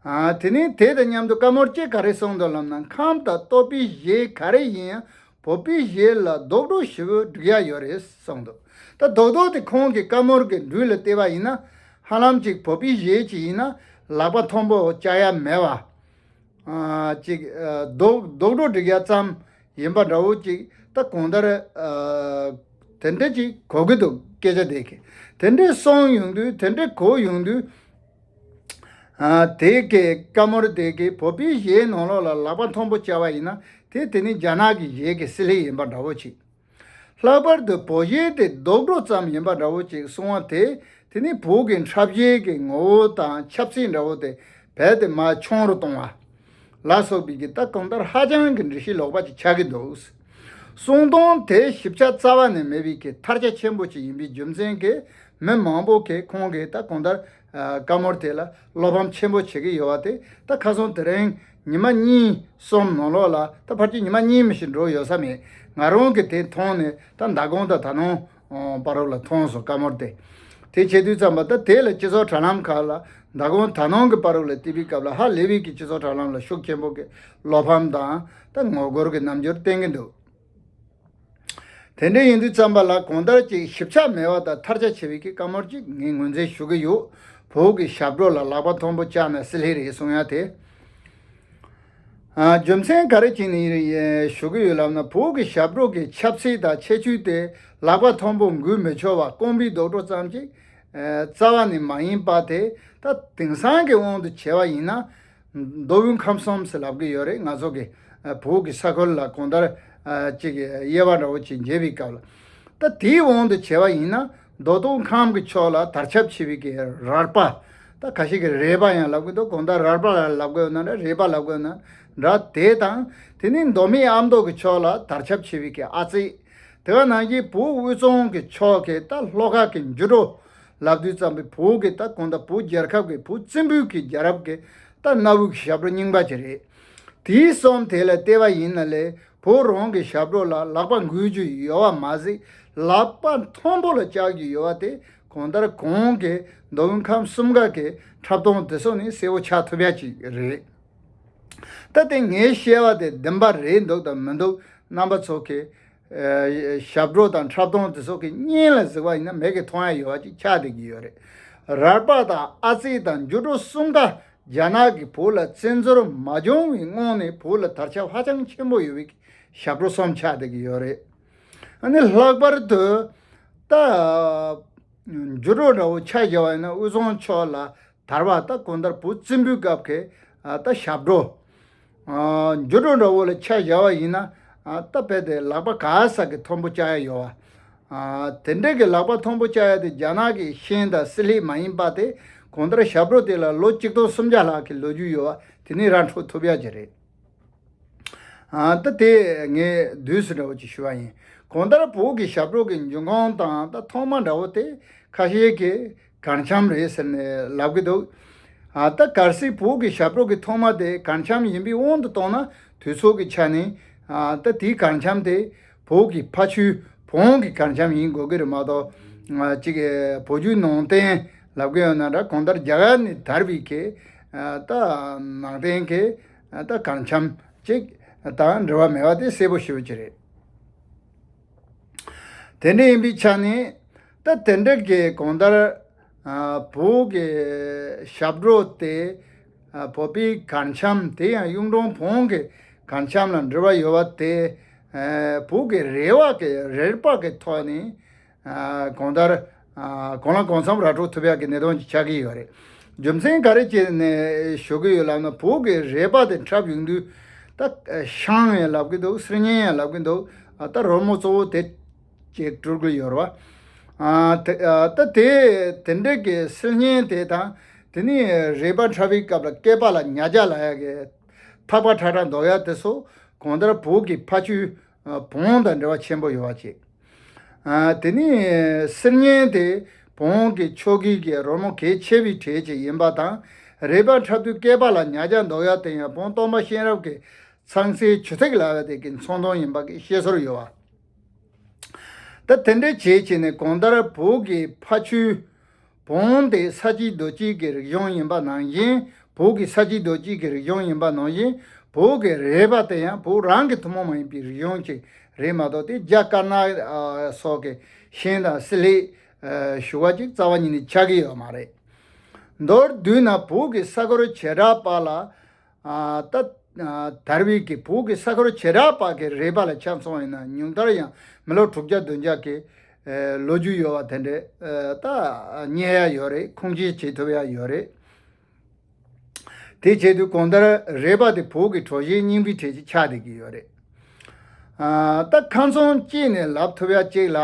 ཨ། དེ་ནས་དེ་དང་མཉམ་དུ་བཀའ་མོལ་གཅིག་ག་རེ་གསུངས་འདུག་ལབ་ན། ཁམས་དང་སྟོད་པའི་གཞས་ག་རེ་ཡིན་ཡང་བོད་པའི་གཞས་ལ་རྡོག་རྡོག་ཞེ་པོ་སྒྲིག་ཡ་ཡོད་རེད་གསུངས་འདུག་ད་རྡོག་རྡོག་དེ་ཁོང་གི་བཀའ་མོལ་གྱི་འགྲོས་ལ་བལྟས་པ་ཡིན་ན། ཧ་ལམ་ཅིག་བོད་པའི་གཞས་ཅིག་ཡིན་ན་ལག་པ་མཐོན་པོ་བཅག་ཡ་མེད་པ། ཨ། ཅིག་ཨ། རྡོག་རྡོག་རྡོག་སྒྲིག་ཡ་ཙམ་ཡིན་པ་འདྲ་བོ་ཅིག་ད་གང་ལྟར་ཨ། དེ་འདྲ་ཅིག་གོ་གི་འདུག་སྐད་ཆ་དེ་གི་དེ་འདྲ་གསུངས་ཡོང་དུས། དེ་འདྲ་གོ་ཡོང་དུས། ཨ། དེ་གི་བཀའ་མོལ་དེ་གིས་བོད་པའི་གཞས་ནང་ལོགས་ལ་ལག་པ་མཐོན་པོ་བཅག་པ་ཡིན་ན། དེ་དེ་ནི་རྒྱ་ནག་གི་གཞས་ཀྱི་བསྲེ་ལྷད་ཡིན་པ་འདྲ་བོ་ཅིག་ལྷག་པར་དུ་བོད་གཞས་དེ་རྡོག་རྡོག་ཙམ་ཡིན་པ་འདྲ་བོ་ཅིག་གསུང་བ་དེ། དེ་ནི་བོད་ཀྱི་འཁྲབ་གཞས་ཀྱི་ངོ་བོ་དང་ཆབ་སྲིད་འདྲ་བོ་དེ་རྦད་དེ་མར་ཆུང་རུ་གཏོང་བ་ལ་སོགས་པའི་གི་ད་གང་ལྟར་ཧ་ཅང་གི་འགྲེལ་བཤད་ལོག་པ་ཅིག་ཆགས་ཀྱི་འདུག་གསུང་སྟངས་དེ་ཞིབ་ཆ་རྩ་བ་ནས་མེད་པའི་གི་མཐར་ཆ་ཆེན་པོ་ཅིག་ཡིན་པའི་རྒྱུ་མཚན་གྱིས། མི་མང་པོ་གིས་ཁོང་གི་ད་གང་ལྟར་ཨ། བཀའ་མོལ་དེ་ལ་བློ་ཕམ་ཆེན་པོ་བྱེད་ཀྱི་ཡོད་པ་དེ། ད་ཁ་སང་དེ་རིང་ཉི་མ་གཉིས་གསུམ་ནང་ལོགས་ལ། ད་ཕལ་ཆེར་ཉི་མ་གཉིས་མི་ཞིག་འགྲོ་ཡོད་ས་མེད། ང་རང་གིས་དེ་མཐོང་ནས་ད་མདང་དགོང་དང་ད་ནངས་བར་རོ་ལ་མཐོང་སོང་། བཀའ་མོལ་དེ། དེ་བྱེད་དུས་ཙམ་པ། ད་དེ་ལ་སྤྱི་ཚོགས་དྲ་ལམ་ཁག་ལ་མདང་དགོང་ད་ནངས་ཀྱི་བར་རོ་ལ་བལྟས་པའི་སྐབས་ལ། ཧ་ལས་པའི་གི་སྤྱི་ཚོགས་དྲ་ལམ་ལ་ཤུགས་ཆེན་པོ་གི་བློ་ཕམ་དང་ད་ངོ་རྒོལ་གྱི་རྣམ་འགྱུར་བསྟན་གྱི་འདུག་དེ་འདྲ་ཡིན་དུས་ཙམ་པ་ལ་གང་ལྟར་ཅིག་ཞིབ་ཆ་མེད་པ་དང་མཐར་ཆ་ཆེ་བའི་གི་བཀའ་མོལ་ཅིག་ངས་ངོས་འཛིན་ཞུ་གི་ཡོད། བོད་ཀྱི་ཞབས་བྲོ་ལ་ལག་པ་མཐོན་པོ་བཅག་ན་བསྲེ་ལྷད་རེད་གསུང་ཡ་དེ། ཨ། རྒྱུ་མཚན་ག་རེ་བྱས་ནས་ཞུ་གི་ཡོད་ལབ་ན། བོད་ཀྱི་ཞབས་བྲོ་གི་ཆབ་སྲིད་དང་ཁྱད་ཆོས་དེ་ལག་པ་མཐོན་པོ་འགུལ་མི་ཆོག་པ། རྐང་པའི་རྡོག་རྡོག་ཙམ་ཅིག་ཨ། རྩ་བ་ནས་མ་ཡིན་པ་དེ། ད་དེང་སང་གི་དབང་དུ་བྱས་པ་ཡིན་ན། མདོ་དབུས་ཁམས་གསུམ་ཟེར་ལབ་ཀྱི་ཡོད་རེད། ང་ཚོ་གི་ཨ། བོད་ཀྱི་ས་ཁུལ་ལ་གང་ལྟར་ ཨ་ཅིག་གི་དབྱེ་བ་འདྲ་བོ་ཅིག་འབྱེད་པའི་སྐབས་ལ། ད་དེའི་དབང་དུ་བྱས་པ་ཡིན་ན་མདོ་སྟོད་ཁམས་ཀྱི་ཕྱོགས་ལ་དར་ཁྱབ་ཆེ་བའི་གི་རལ་པ། ད་ཁ་ཤས་ཀྱིས་རལ་པ་ཡང་ལབ་ཀྱི་འདུག་གང་ལྟར་རལ་པ་ལབ་དགོས་ན་འདྲ། རལ་པ་ལབ་དགོས་ན་འདྲ། དེ་དང་དེ་ནས་མདོ་སྨད་ཨ་མདོ་གི་ཕྱོགས་ལ་དར་ཁྱབ་ཆེ་བའི་གི་ཨ་ཙི། དེ་ག་ནང་བཞིན་བོད་དབུས་གཙང་གི་ཕྱོགས་ཀྱི་ད་ལྷོ་ཁ་གི་འགྱུར་རོ་ལབ་དུས་ཙམ་པའི་བོད་ཀྱི་ད་གང་ལྟར་བོད་རྒྱལ་ཁབ་ཀྱི་བོད་བཙན་པོའི་གི་རྒྱལ་རབས་ཀྱི་ད་གནའ་བོའི་གི་ཞབས་བྲོ་རྙིང་པ་ཅིག་རེད། དེའི་གསུམ་དེ་ལ་བལྟས་པ་ཡིན་ན་ལས་བོད་རང་གི་ཞབས་བྲོ་ལ་ལག་པ་འགུལ་རྒྱུ་ཡོད་པ་མ་ཟད་ལག་པ་མཐོན་པོ་ལ་བཅག་རྒྱུ་ཡོད་པ་དེ་གང་ལྟར་གོང་གི་མདོ་དབུས་ཁམས་གསུམ་ཀ་གི་འཁྲབ་སྟོན་དེ་ཚོ་ནས་གསལ་པོ་ཆགས་ཐུབ་ཡ་ཅིག་རེད། ད་དེ་ངས་བཤད་པ་དེ་བདེན་པ་རེད་འདུག་དང་མི་འདུག་རྣམ་པ་ཚོ་གི་ཨ་ཞབས་བྲོ་དང་འཁྲབ་སྟོན་དེ་ཚོ་གི་གཉེན་ལ་གཟིགས་པ་ཡིན་ན་མིག་གིས་མཐོང་ཡ་ཡོད་པ་ཅིག་ཆགས་བསྡད་ཀྱི་ཡོད་རེད། རལ་པ་དང་ཨ་ཙི་དང་འགྱུར་རོ་གསུམ་ཀ་རྒྱ་ནག་གིས་བོད་ལ་བཙན་འཛུལ་མ་བྱུང་བའི་སྔོན་ནས་བོད་ལ་དར་ཁྱབ་ཧ་ཅང་ཆེན་པོ་ཡོད་པའི་ཞབས་བྲོ་གསུམ་ཆགས་བསྡད་ཀྱི་ཡོད་རེད། ཨ་ནི་ལྷག་པར་དུ་ད་འགྱུར་རོ་འདྲ་བོ་ཆ་བཞག་པ་ཡིན་ན་དབུས་གཙང་ཕྱོགས་ལ་དར་བ་ད་གང་ལྟར་བོད་བཙན་པོའི་སྐབས་ཀྱི་ཨ་ད་ཞབས་བྲོ། ཨ་འགྱུར་རོ་འདྲ་བོ་ལ་ཆ་བཞག་པ་ཡིན་ན་ཨ་ད་དཔེ་དེ་ལག་པ་ག་ས་གི་མཐོན་པོ་བཅག་ཡ་ཡོད་པ། ཨ་དེ་འདྲའི་གི་ལག་པ་མཐོན་པོ་བཅག་ཡ་དེ་རྒྱ་ནག་གི་ཤིང་དང་སིལ་ལྷས་མ་ཡིན་པ་དེ་གང་ལྟར་ཞབས་བྲོ་དེ་ལ་ལོ་ཆིག་སྟོང་སུམ་བརྒྱ་ལྷག་གི་ལོ་རྒྱུས་ཡོད་པ་དེ་ནས་ར་འཕྲོད་ཐུབ་ཡ་ཅིག་རེད། ཨ་ད་དེ་ངས་བསྡུས་སུ་འདྲ་བོ་ཅིག་ཞུ་བ་ཡིན། གང་ལྟར་བོད་ཀྱི་ཞབས་བྲོ་གི་འབྱུང་ཁུངས་དང་ད་ཐོག་མ་འདྲ་བོ་དེ་ཁ་ཤས་ཀྱིས་གར་འཆམ་རེད་ཟེར་ནས་ལབ་ཀྱི་འདུག་ཨ་ད་གལ་སྲིད་བོད་ཀྱི་ཞབས་བྲོ་གི་ཐོག་མ་དེ་གར་འཆམ་ཡིན་པའི་དབང་དུ་བཏང་ན་དུས་ཚོད་ཀྱི་ཆ་ནས་ཨ་ད་དེའི་གར་འཆམ་དེ་བོད་ཀྱི་ཕ་ཆོས་བོན་གྱི་གར་འཆམ་ཡིན་དགོས་ཀྱི་རེད་མ་གཏོགས། ཨ་ཅིག་བོད་བརྒྱུད་ནང་བསྟན་ལབ་ཀྱི་ཡོད་ན་འདྲ། གང་ལྟར་རྒྱ་གར་ནས་དར་བའི་གི་ཨ་ད་ནང་བསྟན་གྱི་ཨ་ད་གར་འཆམ་ཅིག་དང་འབྲེལ་བ་མེད་པ་དེ་གསལ་པོ་ཞེ་པོ་ཅིག་རེད། དེ་འདྲ་ཡིན་པའི་ཆ་ནས་ད་དེ་འདྲ་གི་གང་ལྟར་ཨ་བོད་ཀྱི་ཞབས་བྲོ་དེ་ཨ་བོད་པའི་གར་འཆམ་དེ་ཡང་གཡུང་དྲུང་བོན་གྱི་གར་འཆམ་ལ་འབྲེལ་བ་ཡོད་པ་དེ་ཨ་བོད་ཀྱི་རལ་པ་གི་རལ་པ་གི་ཐོག་ནས་ཨ་གང་ལྟར་ཨ་གང་ལ་གང་འཚམ་ར་འཕྲོད་ཐུབ་ཡག་གི་གནད་དོན་ཅིག་ཆགས་ཀྱི་ཡོད་རེད། རྒྱུ་མཚན་ག་རེ་བྱས་ནས་ཞུ་གི་ཡོད་ལབ་ན་བོད་ཀྱི་རལ་པ་དེ་འཁྲབ་ཡོང་དུས་ད་ཨ་ཤངས་ཡང་ལབ་ཀྱི་འདུག་སིལ་སྙན་ཡང་ལབ་ཀྱི་འདུག་ཨ་ད་རོལ་མོ་གཙོ་བོ་དེ་ཅིག་སྤྲུལ་གྱི་ཡོད་རེད་བ། ཨ་དེ་ཨ་ད་དེ་དེ་འདྲ་གི་སིལ་སྙན་དེ་དང་དེ་ནས་རལ་པ་འཁྲབ་པའི་སྐབས་ལ་སྐེད་པ་ལ་ཉ་རྒྱ་ལབ་ཡག་གི་ཐག་པ་ཁྲ་ཁྲ་འདོགས་ཡག་དེ་ཚོ་གང་ལྟར་བོད་ཀྱི་ཕ་ཆོས་ཨ་བོན་དང་འབྲེལ་བ་ཆེན་པོ་ཡོད་པ་ཅིག་ཨ་དེ་ནས་སིལ་སྙན་དེ་བོན་གྱི་ཆོ་གའི་གི་རོལ་མོ་གལ་ཆེ་བའི་གྲས་ཅིག་ཡིན་པ་དང་། རལ་པ་འཁྲབ་དུས་སྐེད་པ་ལ་ཉ་རྒྱ་འདོགས་ཡག་དེ་ཡང་བོན་སྟོན་པ་གཤེན་རབ་ཀྱི་ཚང་སའི་ཆུ་ཐིགས་ལབ་ཡག་དེ་གི་མཚོན་དོན་ཡིན་པ་གི་བཤད་སྲོལ་ཡོད་པ། ད་དེ་འདྲ་བྱས་བྱས་ནས་གང་ལྟར་བོད་ཀྱི་ཕ་ཆོས་བོན་དེ་ས་སྐྱེས་རྡོ་སྐྱེས་ཀྱི་རིག་གཞུང་ཡིན་པ་ནང་བཞིན། བོད་ཀྱི་ས་སྐྱེས་རྡོ་སྐྱེས་ཀྱི་རིག་གཞུང་ཡིན་པ་ནང་བཞིན། བོད་ཀྱི་རལ་པ་དེ་ཡང་བོད་རང་གི་ཐུན་མོང་མ་ཡིན་པའི་རིག་གཞུང་ཅིག་རེད་མ་གཏོགས་དེ་རྒྱ་དཀར་ནག་ཨ་སོགས་ཀྱི་ཤིང་དང་སིལ་ལྷས་ཨ་ཞུ་བ་ཅིག་རྩ་བ་ཉིད་ནས་ཆགས་ཀྱི་ཡོད་མ་རེད། མདོར་བསྡུས་ན་བོད་ཀྱི་ས་ཁུལ་བྱེ་བྲག་པ་ལ་ཨ་ད་ཨ་དར་བའི་གི་བོད་ཀྱི་ས་ཁུལ་བྱེ་བྲག་པ་གི་རལ་པ་ལ་ཆ་མཚོན་ཡིན་ན་ཉུང་མཐར་ཡང་མི་ལོ་དྲུག་བརྒྱ་བདུན་བརྒྱ་གི་ཨ་ལོ་རྒྱུས་ཡོད་པ་དེ་འདྲ་ཨ་ད་རྙེད་ཡ་ཡོད་རེད། ཁུངས་སྐྱེལ་བྱེད་ཐུབ་ཡ་ཡོད་རེད། དེ་བྱེད་དུས་གང་ལྟར་རལ་པ་དེ་བོད་ཀྱི་བྲོ་གཞས་རྙིང་པའི་གྲས་ཅིག་ཆགས་བསྡད་ཀྱི་ཡོད་རེད། ཨ་ད་ཁ་ཚོན་བཅད་ནས་ལབ་ཐུབ་ཡ་གཅིག་ལ་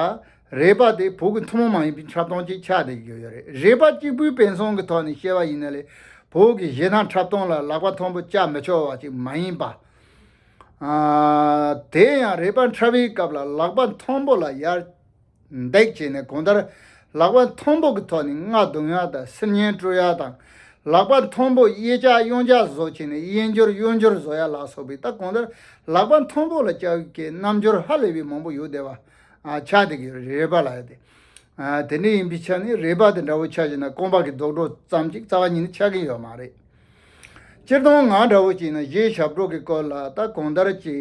རལ་པ་དེ་བོད་ཀྱི་ཐུན་མོང་མ་ཡིན་པའི་འཁྲབ་སྟོན་ཅིག་ཆགས་བསྡད་ཀྱི་ཡོད་རེད། རལ་པ་གཅིག་པུའི་དཔེ་མཚོན་གྱི་ཐོག་ནས་བཤད་པ་ཡིན་ན་ལས་བོད་ཀྱི་གཞས་སྣ་འཁྲབ་སྟོན་ལ་ལག་པ་མཐོན་པོ་བཅག་མི་ཆོག་པ་ཅིག་མ་ཡིན་པ། ཨ་དེ་ཡང་རལ་པ་འཁྲབ་པའི་སྐབས་ལ་ལག་པ་མཐོན་པོ་ལ་ཡར་འདེགས་བྱས་ནས་གང་ལྟར་ལག་པ་མཐོན་པོ་གི་ཐོག་ནས་རྔ་རྡུང་ཡག་དང་སིལ་སྙན་དཀྲོལ་ཡག་དང་། ལག་པ་མཐོན་པོ་གཡས་ལྕགས་གཡོན་ལྕགས་བཟོ་བྱས་ནས་གཡས་འགྱུར་གཡོན་འགྱུར་བཟོ་ཡག་ལ་སོགས་པའི་ད་གང་ལྟར་ལག་པ་མཐོན་པོ་ལ་བཅའ་བའི་གི་རྣམ་འགྱུར་ཧ་ལས་པའི་མང་པོ་ཡོད་བསྡད་པ་ཨ་ཆགས་བསྡད་ཀྱི་ཡོད་རེད། རལ་པ་ལབ་ཡག་དེ་ཨ་དེ་འདྲ་ཡིན་པའི་ཆ་ནས་རལ་པ་དེ་འདྲ་བོ་ཆ་བཞག་ན་རྐང་པ་གི་རྡོག་སྒྲོ་ཙམ་ཅིག་རྩ་བ་ཉིད་ནས་ཆགས་ཀྱི་ཡོད་མ་རེད། སྤྱིར་བཏང་ང་འདྲ་བོ་ཅིག་ན་གཞས་ཞབས་བྲོ་གི་སྐོར་ལ་ད་གང་ལྟར་གྱི་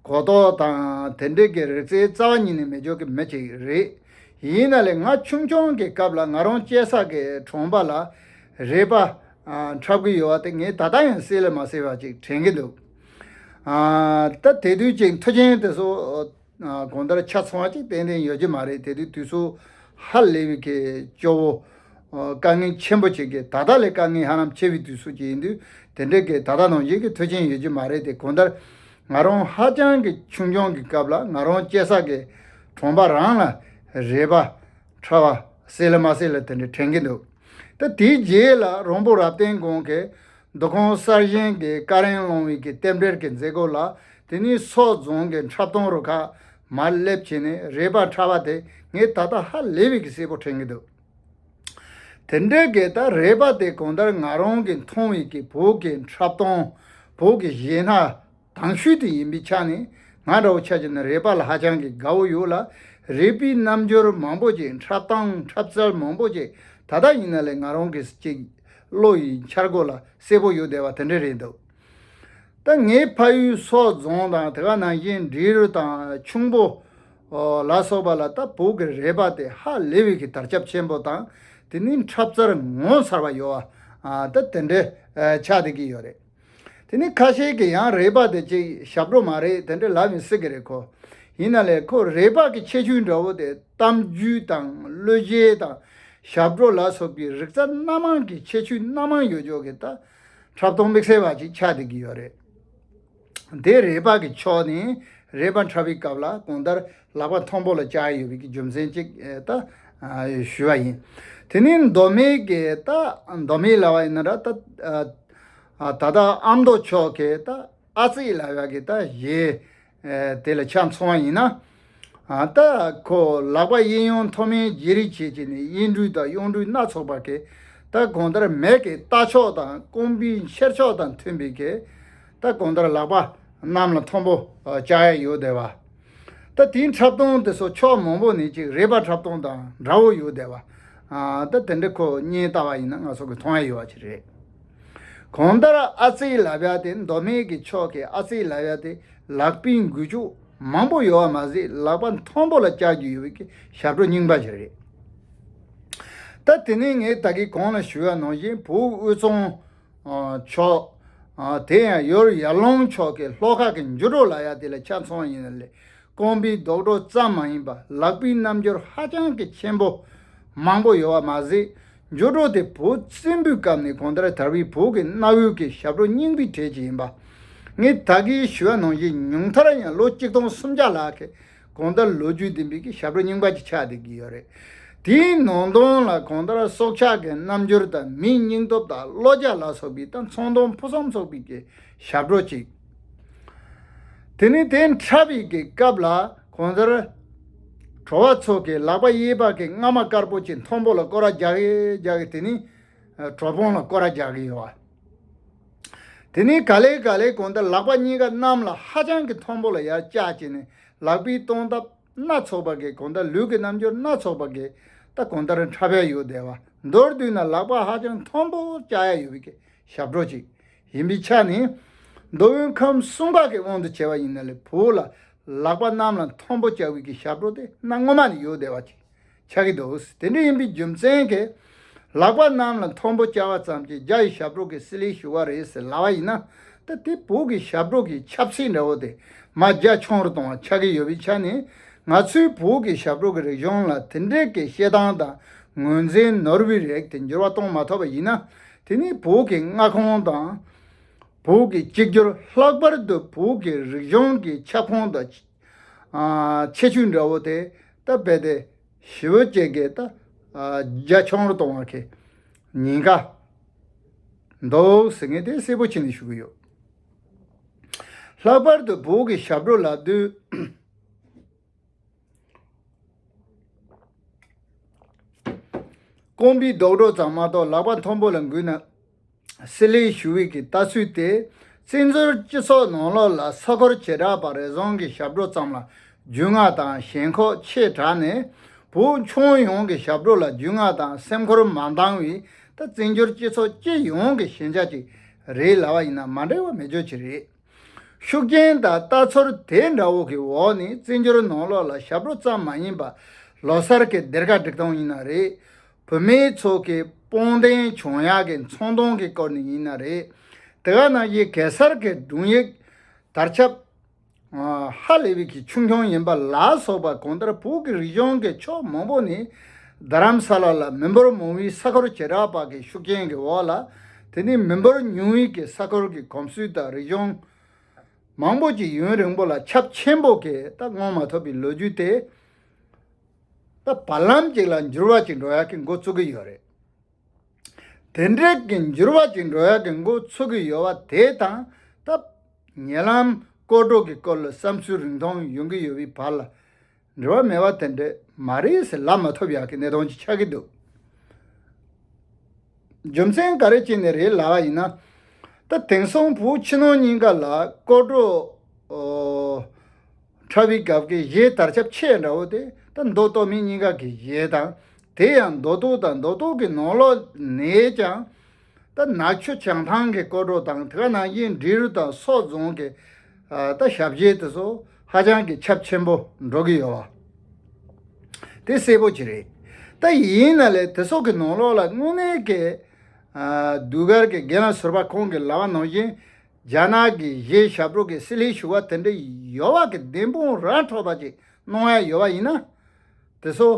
གོ་རྟོགས་དང་དེ་འདྲའི་གི་རིག་རྩལ་རྩ་བ་ཉིད་ནས་མེད་འཇོག་གི་མི་ཅིག་རེད། ཡིན་ན་ལས་ང་ཆུང་ཆུང་གི་སྐབས་ལ་ང་རང་སྐྱེས་ས་གི་གྲོང་པ་ལ་རལ་པ་ཨ་འཁྲབ་གི་ཡོད་པ་དེ་ངས་ད་ལྟ་ཡང་གསལ་ལ་མ་གསལ་བ་ཅིག་དྲན་གི་འདུག་ཨ་ད་དེ་དུས་ཅིག་མཐུ་ཆེན་དེ་ཚོ་ཨ་གང་ལྟར་ཆ་ཚང་བ་ཅིག་ཏན་ཏན་ཡོད་ཀྱི་མ་རེད། དེ་དུས་དུས་ཚོད་ཧ་ལས་པའི་གི་སྐྱོ་བོ། ཨ་དཀའ་ངལ་ཆེན་པོ་ཅིག་གི་ད་ལྟ་ལས་དཀའ་ངལ་ཧ་ལམ་ཆེ་བའི་དུས་ཚོད་ཅིག་ཡིན་དུས་དེ་འདྲའི་གི་ད་ལྟ་ནང་བཞིན་གི་མཐུ་ཆེན་ཡོད་ཀྱི་མ་རེད། དེ་གང་ལྟར་ ང་རང་ཧ་ཅང་གི་ཆུང་ཆུང་གི་སྐབས་ལ་ང་རང་སྐྱེས་ས་གི་གྲོང་པ་རང་ལ་རས་པ་ཁྲ་བ་སྲིད་ལ་མ་སྲིད་ལ་དེ་འདྲ་དྲན་གྱི་འདུག་ད་དེའི་རྗེས་ལ་རོང་པོ་རབ་བརྟན་གོང་གི་འདུ་ཁང་གསར་བཞེངས་ཀྱི་ཀ་རན་སློང་བའི་གི་རྟེན་འབྲེལ་གྱི་མཛད་སྒོ་ལ། དེ་ནས་སོག་རྫོང་གི་འཁྲབ་སྟོན་རུ་ཁག་མར་སླེབས་བྱས་ནས་རས་པ་ཁྲ་བ་དེ་ངས་ད་ལྟ་ཧ་ལས་པའི་གི་གསལ་པོ་དྲན་གྱི་འདུག་དེ་འདྲའི་གི་ད་རས་པ་དེ་གང་ལྟར་ང་རང་གི་མཐོང་བའི་གི་བོད་ཀྱི་འཁྲབ་སྟོན། བོད་ཀྱི་གཞས་སྣ་དྭངས་ཤོས་དེ་ཡིན་པའི་ཆ་ནས། ང་འདྲ་བོ་ཆ་བཞག་ན་རས་པ་ལ་ཧ་ཅང་གི་དགའ་བོ་ཡོད་ལ། རས་པའི་རྣམ་འགྱུར་མང་པོ་ཅིག་འཁྲབ་སྟངས་འཁྲབ་རྩལ་མང་པོ་ཅིག་ད་ལྟ་ཡིན་ན་ལས་ང་རང་གི་ཅིག་བློ་ཡི་འཆར་སྒོ་ལ་གསལ་པོ་ཡོད་བསྡད་པ་དེ་འདྲ་རེད་འདུག་ད་ངའི་ཕ་ཡུལ་སོག་རྫོང་དང་དེ་ག་ནང་བཞིན་འབྲི་རུ་དང་ཁྱུང་པོ་ལ་སོགས་པ་ལ་ད་བོད་ཀྱི་རས་པ་དེ་ཧ་ལས་པའི་གི་དར་ཁྱབ་ཆེན་པོ་དང་། དེ་ནི་འཁྲབ་རྩལ་ངོ་མཚར་བ་ཡོད་པ་ད་དེ་འདྲ་ཆགས་བསྡད་ཀྱི་ཡོད་རེད། དེ་ནི་ཁ་ཤས་ཀྱིས་ཡང་རས་པ་དེ་ཅིག་ཞབས་བྲོ་མ་རེད་དེ་འདྲ་ལབ་མི་སྲིད་ཀྱི་རེད་ཁོ། ཡིན་ན་ལས་ཁོ་རས་པ་གི་ཁྱད་ཆོས་འདྲ་བོ་དེ་གཏམ་རྒྱུད་དང་གླུ་གཞས་དང་ཞབས་བྲོ་ལ་སོགས་པའི་རིག་རྩལ་སྣ་མང་གི་ཁྱད་ཆོས་སྣ་མང་ཡོད་ཅོག་གི་ད་འཁྲབ་སྟོན་དམིགས་བསལ་བ་ཅིག་ཆགས་བསྡད་ཀྱི་ཡོད་རེད། དེ་རས་པ་གི་ཕྱོགས་ནས་རས་པ་འཁྲབ་པའི་སྐབས་ལ་གང་ལྟར་ལག་པ་མཐོན་པོ་ལ་བཅག་ཡོད་པའི་གི་རྒྱུ་མཚན་ཅིག་ད་ཞུས་པ་ཡིན། དེ་ནས་མདོ་སྨད་ཀྱི་ད་མདོ་སྨད་ལབ་པ་ཡིན་ན་འདྲ་ད་ད་ལྟ་ཨ་མདོ་ཕྱོགས་ཀྱི་ད་ཨ་ཙི་ལབ་ཡག་གི་ད་གཞས་དེ་ལ་ཆ་མཚོན་པ་ཡིན་ན། ད་ཁོ་ལག་པ་གཡས་གཡོན་མཐོ་དམན་བརྗེ་རེས་བྱེད་ཀྱི་ནས་གཡས་འགྲོས་དང་གཡོན་འགྲོས་སྣ་ཚོགས་པ་གི་ད་གང་ལྟར་མེ་གི་རྟ་མཆོག་དང་རྐང་པའི་འཁྱེར་ཕྱོགས་དང་མཐུན་པའི་གི་ད་གང་ལྟར་ལག་པ་གནམ་ལ་མཐོན་པོ་བཅག་ཡག་ཡོད་བསྡད་པ། ད་དེའི་འཁྲབ་སྟོན་དེ་ཚོ་ཕྱོགས་མང་པོ་ནས་ཅིག་རས་པ་འཁྲབ་སྟོན་དང་འདྲ་བོ་ཡོད་བསྡད་པ། ད་དེ་འདྲ་ཁོ་བརྙན་ལྟ་བ་ཡིན་ན་ང་ཚོ་གི་མཐོང་ཡག་ཡོད་པ་ཅིག་རེད། གང་ལྟར་ཨ་ཙི་ལབ་ཡག་དེ་མདོ་སྨད་ཀྱི་ཕྱོགས་ཀྱི་ཨ་ཙི་ལབ་ཡག་དེ་ལག་པའི་འགུལ་སྐྱོད་མང་པོ་ཡོད་པ་མ་ཟད་ལག་པ་མཐོན་པོ་ལ་བཅག་རྒྱུ་ཡོད་པའི་གི་ཞབས་བྲོ་རྙིང་པ་ཞིག་རེད། ད་དེ་ནས་ངས་ད་གིན་གོང་ལ་ཞུས་པ་ནང་བཞིན་བོད་དབུས་གཙང་ཕྱོགས། དེ་ཡང་ཡུལ་ཡར་ཀླུང་ཕྱོགས་ཀྱི་ལྷོ་ཁ་གི་འགྱུར་རོ་ལབ་ཡག་དེ་ལ་ཆ་མཚོན་པ་ཡིན་ན་ལས། རྐང་པའི་རྡོག་སྒྲོ་ཙམ་མ་ཡིན་པར་ལག་པའི་རྣམ་འགྱུར་ཧ་ཅང་གི་ཆེན་པོ་མང་པོ་ཡོད་པ་མ་ཟད། འགྱུར་རོ་དེ་བོད་བཙན་པོའི་སྐབས་ནས་གང་ལྟར་དར་བའི་བོད་ཀྱི་གནའ་བོའི་གི་ཞབས་བྲོ་རྙིང་པའི་གྲས་ཅིག་ཡིན་པ། ངས་ད་གིན་ཞུས་པ་ནང་བཞིན་ཉུང་མཐར་ཡང་ལོ་གཅིག་སྟོང་སུམ་བརྒྱ་ལྷག་གི་གང་ལྟར་ལོ་རྒྱུས་ལྡན་པའི་གི་ཞབས་བྲོ་རྙིང་པ་ཅིག་ཆགས་བསྡད་ཀྱི་ཡོད་རེད། དེའི་ནང་དོན་ལ་གང་ལྟར་སྲོག་ཆགས་ཀྱི་རྣམ་འགྱུར་དང་མིའི་སྙིང་སྟོབས་དང་གློ་རྒྱག་ལ་སོགས་པའི་དང་ཚོང་དོན་ཕུན་སུམ་ཚོགས་པའི་གི་ཞབས་བྲོ་ཅིག་དེ་ནས་དེ་འཁྲབ་པའི་གི་སྐབས་ལ་གང་ལྟར་བྲོ་བ་ཚོ་གི་ལག་པ་གཡས་པ་གི་རྔ་མ་དཀར་པོ་ཅིག་མཐོན་པོ་ལ་སྐོར་ར་རྒྱག་གི་རྒྱག་གི་དེ་ནས་གྲོ་པོང་ལ་སྐོར་ར་རྒྱག་གི་ཡོད་པ། དེ་ནས་ག་ལེ་ག་ལེ་གང་ལྟར་ལག་པ་གཉིས་ཀ་གནམ་ལ་ཧ་ཅང་གི་མཐོན་པོ་ལ་ཡར་བཀྱགས་བྱས་ནས་ལག་པའི་སྟོང་སྟབས་སྣ་ཚོགས་པ་གི་གང་ལྟར་ལུས་ཀྱི་རྣམ་འགྱུར་སྣ་ཚོགས་པ་གི་ད་གང་ལྟར་འཁྲབ་ཡག་ཡོད་བསྡད་པ། མདོར་བསྡུས་ན་ལག་པ་ཧ་ཅང་མཐོན་པོ་བཀྱག་ཡག་ཡོད་པའི་གི་ཞབས་བྲོ་ཅིག་ཡིན་པའི་ཆ་ནས། མདོ་དབུས་ཁམས་གསུམ་པ་གི་དབང་དུ་བྱས་པ་ཡིན་ན་ལས་བོད་ལ་ལག་པ་གནམ་ལ་མཐོན་པོ་བཀྱག་པའི་གི་ཞབས་བྲོ་དེ་གནའ་སྔོན་མ་ནས་ཡོད་བསྡད་པ་ཅིག་ཆགས་ཀྱི་འདུག་དེ་འདྲ་ཡིན་པའི་རྒྱུ་མཚན་གྱིས་ལག་པ་གནམ་ལ་མཐོན་པོ་བཀྱག་པ་ཙམ་གྱིས་རྒྱ་ཡི་ཞབས་བྲོ་གི་སྲིད་ལས་ཞུ་བ་རེད་ཟེར་ལབ་པ་ཡིན་ན། ད་དེ་བོད་ཀྱི་ཞབས་བྲོ་གི་ཆབ་སྲིད་འདྲ་བོ་དེ་མར་རྒྱ་ཆུང་རུ་གཏོང་བ་ཆགས་ཀྱི་ཡོད་པའི་ཆ་ནས། ང་ཚོའི་བོད་ཀྱི་ཞབས་བྲོ་གི་རིག་གཞུང་ལ་དེ་འདྲའི་གི་བཤད་སྟངས་དང་ངོས་འཛིན་ནོར་བུའི་རིགས་དེ་འགྱུར་བ་གཏོང་མ་ཐུབ་པ་ཡིན་ན། དེ་ནི་བོད་ཀྱི་མངའ་ཁོངས་དང་བོད་ཀྱི་གཅིག་གྱུར། ལྷག་པར་དུ་བོད་ཀྱི་རིག་གཞུང་གི་ཁྱབ་ཁོངས་དང་ཁྱད་ཆོས་འདྲ་བོ་དེ་ད་རྦད་དེ་ཞེ་པོ་ཅིག་གི་ད་རྒྱ་ཆུང་རུ་གཏོང་བ་གི་ཉེན་ཁ་འདུག་ཟེར་ངས་དེ་གསལ་པོ་བྱས་ནས་ཞུ་གི་ཡོད། ལྷག་པར་དུ་བོད་ཀྱི་ཞབས་བྲོ་ལབ་དུས། རྐང་པའི་རྡོག་སྒྲོ་ཙམ་མ་གཏོགས་ལག་པ་མཐོན་པོ་ལ་འགུལ་ན། སྲིད་ལས་ཞུ་བའི་གི་ལྟ་ཚུལ་དེ། བཙན་འཛུལ་སྤྱི་ཚོགས་ནང་ལོགས་ལ་ས་ཁུལ་བྱེ་བྲག་པ་རེ་ཟུང་གི་ཞབས་བྲོ་ཙམ་ལ་རྒྱུས་མངའ་དང་ཞེན་ཁོག་ཆེ་དྲགས་ནས། བོད་ཁྱོན་ཡོངས་ཀྱི་ཞབས་བྲོ་ལ་རྒྱུས་མངའ་དང་སེམས་ཁུར་མ་འདང་བའི་ད་བཙན་འཛུལ་སྤྱི་ཚོགས་སྤྱི་ཡོངས་ཀྱི་ཞན་ཆ་ཅིག་རེད་ལབ་པ་ཡིན་ན་མ་འགྲིག་པ་མེད་རྒྱུ་ཅིག་རེད། ཤུགས་རྐྱེན་དང་ལྟ་ཚུལ་དེ་འདྲ་བོ་གི་འོག་ནས་བཙན་འབྱོར་ནང་ལོགས་ལ་ཞབས་བྲོ་ཙམ་མ་ཡིན་པར་ལོ་གསར་གྱི་སྡེར་ཁ་སྒྲིག་སྟངས་ཡིན་ན་རེད། བུད་མེད་ཚོ་གི་སྤུངས་ལྡན་བྱུང་ཡག་གི་ཚོང་དོན་གྱི་སྐོར་ནས་ཡིན་ན་རེད། དེ་ག་ནང་བཞིན་གེ་སར་གྱི་སྒྲུང་ཡིག་དར་ཁྱབ་ཧ་ལས་པའི་གི་ཆུང་ཆུང་ཡིན་པ་ལ་སོགས་པ་གང་ལྟར་བོད་ཀྱི་རིག་གཞུང་གི་ཕྱོགས་མང་པོ་ནས་རྡ་རམ་ས་ལ་ལ་མི་འབོར་མང་བའི་ས་ཁུལ་བྱེ་བྲག་པ་གི་ཤུགས་རྐྱེན་གྱི་འོག་ལ། དེ་ནས་མི་འབོར་ཉུང་བའི་གི་ས་ཁུལ་གྱི་གོམས་སྲོལ་དང་རིག་གཞུང་ མང་པོ་ཅིག་ཡུན་རིང་པོ་ལ་ཁྱབ་ཆེན་པོ་གི་ད་སྔོན་མ་ཐོབ་པའི་ལོ་རྒྱུས་དེ། ད་བར་ལམ་ཅིག་ལ་འགྱུར་བ་ཅིག་འགྲོ་ཡག་གི་འགོ་བཙུགས་ཀྱི་ཡོད་རེད། དེ་འདྲའི་གི་འགྱུར་བ་ཅིག་འགྲོ་ཡག་གི་འགོ་ཚུགས་ཀྱི་ཡོད་པ་དེ་དང་། ད་ཉེ་ལམ་སྐོར་བྲོ་གི་སྐོར་ལ་བསམ་ཚུལ་རིང་ཐུང་ཡོང་གི་ཡོད་པའི་བར་ལ་འབྲེལ་བ་མེད་པ་དེ་འདྲ་མ་རེད་ཟེར་ལབ་མ་ཐུབ་ཡག་གི་གནད་དོན་ཅིག་ཆགས་ཀྱི་འདུག་རྒྱུ་མཚན་ག་རེ་བྱས་ནས་རེད་ལབ་པ་ཡིན་ན། ད་དེང་སང་བོད་ཕྱི་ནང་གཉིས་ཀ་ལ་སྐོར་བྲོ་འཁྲབ་པའི་སྐབས་ཀྱི་གཞས་དར་ཁྱབ་ཆེ་འདྲ་བོ་དེ་ད་མདོ་སྟོད་སྨད་གཉིས་ཀ་གི་གཞས་དང་། དེ་ཡང་མདོ་སྟོད་དང་མདོ་སྟོད་ཀྱི་ནང་ལོགས་ནས་ཀྱང་ད་ནག་ཆུ་བྱང་ཐང་གི་སྐོར་བྲོ་དང་། དེ་ག་ནང་བཞིན་འབྲི་རུ་དང་སོག་རྫོང་གི་ད་ཞབས་གཞས་དེ་ཚོ་ཧ་ཅང་གི་ཁྱབ་ཆེན་པོ་འགྲོ་གི་ཡོད་པ་དེ་གསལ་པོ་ཅིག་རེད། ད་ཡིན་ན་ལས་དེ་ཚོ་གི་ནང་ལོགས་ལ་དངོས་གནས་ཀྱི་ཨ་ཟློས་གར་གྱི་རྒན་ལགས་ཟུར་པ་ཁོང་གིས་ལབ་པ་ནང་བཞིན། རྒྱ་ནག་གི་གཞས་ཞབས་བྲོ་གི་སྲིད་ལས་ཞུ་བ་དེ་འདྲ་ཡོད་པ་གི་བདེན་དཔང་ར་འཕྲོད་པ་ཅིག་གནང་ཡ་ཡོད་པ་ཡིན་ན། དེ་ཚོ་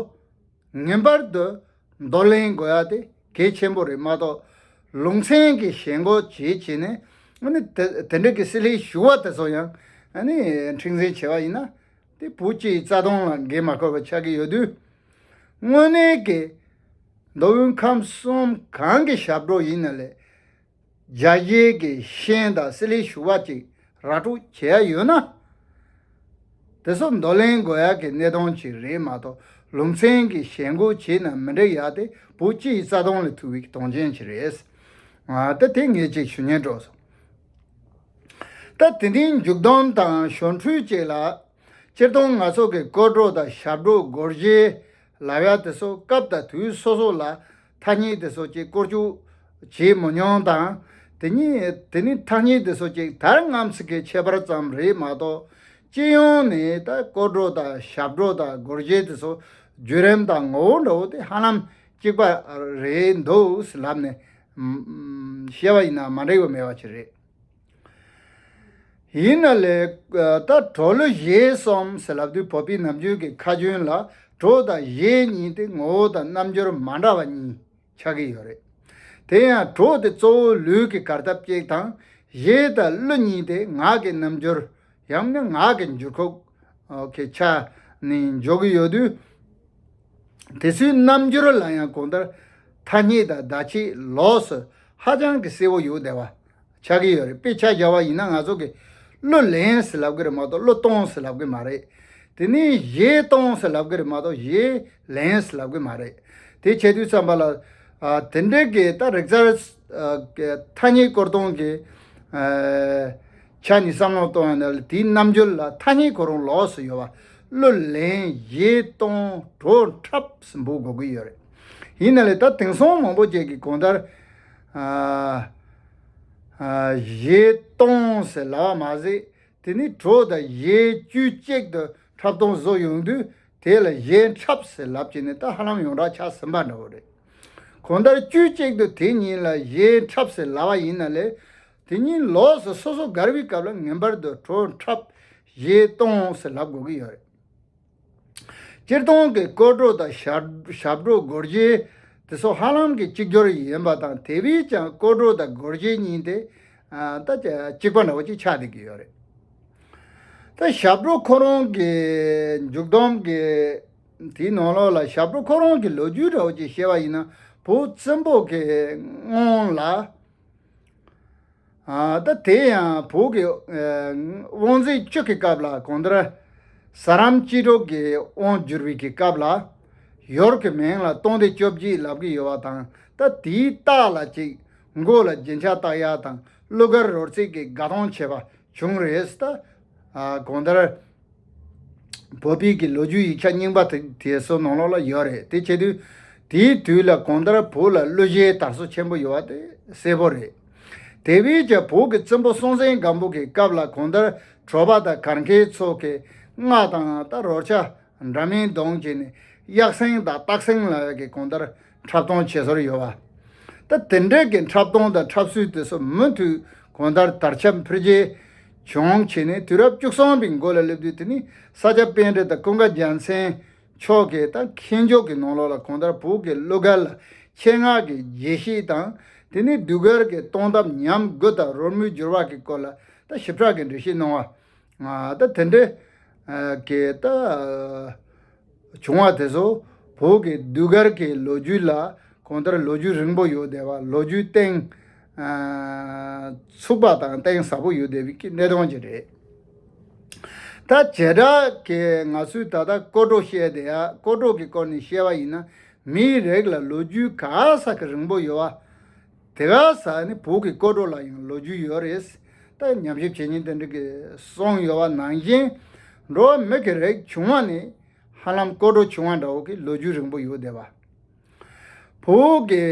ངེས་པར་དུ་འདོར་ལེན་དགོས་ཡ་དེ་གལ་ཆེན་པོ་རེད་མ་གཏོགས། ལུང་ཚན་གྱི་ཞེན་ཁོག་བྱེད་བྱས་ནས་ཨ་ནི་དེ་དེ་འདྲ་གི་སྲིད་ལས་ཞུ་བ་དེ་ཚོ་ཡང་ཨ་ནི་མཁྲེགས་འཛིན་བྱས་པ་ཡིན་ན། དེ་བོད་སྤྱི་ཡི་རྩ་དོན་ལ་འགན་མ་འཁུར་བ་ཆགས་ཀྱི་ཡོད་དུས། དངོས་གནས་ཀྱི་མདོ་དབུས་ཁམས་གསུམ་གང་གི་ཞབས་བྲོ་ཡིན་ན་ལས། རྒྱ་གཞས་ཀྱི་ཤན་དང་སྲིད་ལས་ཞུ་བ་ཅིག་ར་སྤྲོད་བྱེད་ཡ་ཡོད་ན། དེ་ཚོ་འདོར་ལེན་དགོས་ཡ་གི་གནད་དོན་ཅིག་རེད་མ་གཏོགས། ལུང་ཚན་གྱི་ཞེན་ཁོག་བྱས་ན་མི་འགྲིག་ཡ་དེ་བོད་སྤྱི་ཡི་རྩ་དོན་ལ་ཐུག་པའི་དོན་རྐྱེན་ཅིག་རེད། ཨ་ད་དེ་ངས་ཅིག་ཞུ་སྙིང་འདོད་སོང་། ད་དེ་འདྲའི་མཇུག་སྡོམ་དང་ཞོར་འཕྲོས་ཅིག་ལ། སྤྱིར་བཏང་ང་ཚོ་གི་སྐོར་བྲོ་དང་ཞབས་བྲོ་སྒོར་གཞས་ལབ་ཡ་དེ་ཚོ་སྐབས་དང་དུས་སོ་སོ་ལ་ཐ་སྙད་དེ་ཚོ་ཅིག་བཀོལ་སྤྱོད་བྱེད་མི་མྱོང་དང་། དེ་ནི་དེ་ནི་ཐ་སྙད་དེ་ཚོ་ཅིག་དར་རྔམ་ཚིག་གི་ཁྱད་པར་ཙམ་རེད་མ་གཏོགས། སྤྱི་ཡོངས་ནས་ད་སྐོར་བྲོ་དང་ཞབས་བྲོ་དང་སྒོར་གཞས་དེ་ཚོ་བརྒྱུད་རིམ་དང་ངོ་བོ་འདྲ་བོ་དེ་ཧ་ལམ་གཅིག་པ་རེད་འདུག་ལབ་ནས་བཤད་པ་ཡིན་ན་མ་འགྲིག་པ་མེད་པ་ཅིག་རེད། ཡིན་ན་ལས། ད་བྲོ་གླུ་གཞས་གསུམ་ཟེར་ལབ་དུས་བོད་པའི་ནམ་རྒྱུན་གྱི་ཁ་རྒྱུན་ལ་བྲོ་དང་གཞས་གཉིས་དེ་ངོ་བོ་དང་རྣམ་འགྱུར་མ་འདྲ་བ་གཉིས་ཆགས་ཀྱི་ཡོད་རེད། དེ་ཡང་བྲོ་དེ་གཙོ་བོ་ལུས་ཀྱི་གར་སྟབས་གཅིག་དང་། གཞས་དང་གླུ་གཉིས་དེ་ངག་གི་རྣམ་འགྱུར། ཡང་ན་ངག་གི་འགྱུར་ཁུག་གི་ཆ་ནས་འཇོག་གི་ཡོད་དུས། དེ་ཚོའི་རྣམ་འགྱུར་ལ་ཡང་གང་ལྟར་ཐ་སྙད་དང་བརྡ་ཆད་ལོགས་སུ་ཧ་ཅང་གི་གསལ་བོ་ཡོད་བསྡད་པ་ཆགས་ཀྱི་ཡོད་རེད། དཔེ་ཆ་བཞག་པ་ཡིན་ན་ང་ཚོ་གི་གླུ་ལེན་ཟེར་ལབ་ཀྱི་རེད་མ་གཏོགས་གླུ་གཏོང་ཟེར་ལབ་ཀྱི་མ་རེད། དེ་ནས་གཞས་གཏོང་ཟེར་ལབ་ཀྱི་རེད་མ་གཏོགས་གཞས་ལེན་ཟེར་ལབ་ཀྱི་མ་རེད། དེ་བྱེད་དུས་ཙམ་པ་ལ། ཨ། དེ་འདྲའི་གི་ད་རིག་རྩལ། ཨ། གི་ཐ་སྙད་སྐོར་གཏོང་གི། ཨ། ཆ་ནས་བསམ་བློ་གཏོང་ཡ་ན་དེའི་རྣམ་འགྱུར་ལ་ཐ་སྙད་ཁོ་རང་ལོགས་སུ་ཡོད་པ། གླུ་ལེན། གཞས་གཏོང་། བྲོ་འཁྲབ་ཟེར་འབོད་དགོས་ཀྱི་ཡོད་རེད། ཡིན་ན་ལས་ད་དེང་སང་མང་པོ་ཅིག་གིས་གང་ལྟར། ཨ། ཨ། གཞས་གཏོང་ཟེར་ལབ་པ་མ་ཟད། དེ་ནི་བྲོ་དང་གཞས་དཀྱུས་གཅིག་ཏུ་འཁྲབ་སྟོན་བཟོ་ཡོང་དུས། དེ་ལ་གཞས་འཁྲབ་ཟེར་ལབ་བྱས་ནས་ད་ཧ་ལམ་ཡོངས་གྲགས་ཆགས་ཟིན་པ་འདྲ་བོ་རེད། གང་ལྟར་དཀྱུས་གཅིག་ཏུ་དེ་གཉིས་ལ་གཞས་འཁྲབ་ཟེར་ལབ་པ་ཡིན་ན་ལས། དེ་གཉིས་ལོགས་སུ་སོ་སོ་དགར་བའི་སྐབས་ལ་ངེས་པར་དུ་བྲོ་འཁྲབ། གཞས་གཏོང་ཟེར་ལབ་དགོས་ཀྱི་ཡོད་རེད། སྤྱིར་བཏང་གི་སྐོར་བྲོ་དང་ཞབས་ཞབས་བྲོ་སྒོར་གཞས་དེ་ཚོ་ཧ་ལམ་གྱི་གཅིག་གྱུར་ཡིན་པ་དང་། དེ་བས་ཀྱང་སྐོར་བྲོ་དང་སྒོར་གཞས་གཉིས་དེ་ཨ་ད་གཅིག་པ་འདྲ་བོ་ཅིག་ཆགས་བསྡད་ཀྱི་ཡོད་རེད། ད་ཞབས་བྲོ་ཁོ་རང་གི་མཇུག་སྡོམ་གྱི་དེའི་ནང་ལོགས་ལ་ཞབས་བྲོ་ཁོ་རང་གི་ལོ་རྒྱུས་འདྲ་བོ་ཅིག་བཤད་པ་ཡིན་ན། བོད་བཙན་པོ་གི་སྔོན་ལ། ཨ། ད་དེ་ཡང་བོད་ཀྱི་ཨ་དབང་འཛིན་བཅུ་གི་སྐབས་ལ་གང་ལྟར་ཟ་རམ་སྐྱིད་གྲོགས་ཀྱིས་དབང་བསྒྱུར་བའི་གི་སྐབས་ལ། ཡོར་གྱི་མིང་ལ་སྟོང་སྡེ་བཅོ་བརྒྱད་ལབ་ཀྱི་ཡོད་པ་དང་། ད་དེའི་རྟགས་ལ་ཅིག་མགོ་ལ་རྒྱན་ཆ་བཏགས་ཡ་དང་། གླུ་གར་རོལ་རྩེད་ཀྱི་དགའ་སྟོན་བྱས་པ་བྱུང་རེད། ད་ཨ་གང་ལྟར། བོད་པའི་གི་ལོ་རྒྱུས་ཡིག་ཆ་རྙིང་པ་དེ་དེ་ཚོ་ནང་ལོགས་ལ་ཡོད་རེད། དེ་བྱེད་དུས་དེའི་དུས་ལ་གང་ལྟར་བོད་ལ་གླུ་གཞས་དར་སོ་ཆེན་པོ་ཡོད་པ་དེ་གསལ་པོ་རེད། དེ་བས་ཀྱང་བོད་ཀྱི་བཙན་པོ་སྲོང་བཙན་སྒམ་པོ་གི་སྐབས་ལ་གང་ལྟར་བྲོ་པ་དང་གར་མཁན་ཚོ་གིས་རྔ་དང་ད་རོལ་ཆ་འདྲ་མིན་གདོང་བྱས་ནས་གཡག་སེང་དང་སྟག་སེང་ལབ་ཡ་གི་གང་ལྟར་འཁྲབ་སྟོན་བྱེད་སྲོལ་ཡོད་པ། ད་དེ་འདྲའི་གི་འཁྲབ་སྟོན་དང་འཁྲབ་སྲོལ་དེ་ཚོ་མུ་མཐུད་གང་ལྟར་དར་ཁྱབ་འཕེལ་རྒྱས་བྱུང་བྱས་ནས། དུས་རབས་བཅུ་གསུམ་པའི་མགོ་ལ་སླེབས་དུས། དེ་ནི་ས་སྐྱ་པཎྜི་ཏ་དང་ཀུན་དགའ་རྒྱལ་མཚན་མཆོག་གིས་ད་མཁས་མཆོག་གི་ནང་ལོགས་ལ་གང་ལྟར་བོད་ཀྱི་གླུ་གར་ལ་ཆེད་མངགས་ཀྱི་རྒྱས་བཤད་དང་། དེ་ནི་ཟློས་གར་གྱི་གཏོང་ཐབས་ཉམས་རྒུད་དང་རོལ་མོའི་འགྱུར་བ་གི་སྐོར་ལ་ ད་ཞིབ་ཕྲ་གི་འགྲེལ་བཤད་གནང་བ། ད་དེ་འདྲའི་གི་ད་བྱུང་བ་དེ་ཚོ་བོད་ཀྱི་ཟློས་གར་གྱི་ལོ་རྒྱུས་ལ་གང་ལྟར་ལོ་རྒྱུས་རིང་པོ་ཡོད་བསྡད་པ། ལོ་རྒྱུས་གཏིང་ཚུགས་པ་དང་གཏིང་ཟབ་པོ་ཡོད་བསྡད་པའི་གི་གནས་སྟངས་ཅིག་རེད། ད་བྱེ་བྲག་གི་ང་ཚོས་ད་ལྟ་སྐོར་བྲོ་བཤད་བསྡད་ཡ། སྐོར་བྲོ་གི་སྐོར་ནས་བཤད་པ་ཡིན་ན། མིའི་རིགས་ལ་ལོ་རྒྱུས་ག་ས་གི་རིང་པོ་ཡོད་བ། དེ་ག་ས་ནི་བོད་ཀྱི་སྐོར་བྲོ་ལ་ཡང་ལོ་རྒྱུས་ཡོད་རེད། ད་ཉམས་ཞིབ་བྱེད་མཁན་དེ་འདྲ་གི་གསུངས་ཡོད་པ་ནང་བཞིན། འགྲོ་བ་མི་གི་རིགས་བྱུང་བ་ནི་ཧ་ལམ་སྐོར་བྲོ་བྱུང་བ་འདྲ་བོ་གི་ལོ་རྒྱུས་རིང་པོ་ཡོད་བསྡད་པ། བོད་ཀྱི་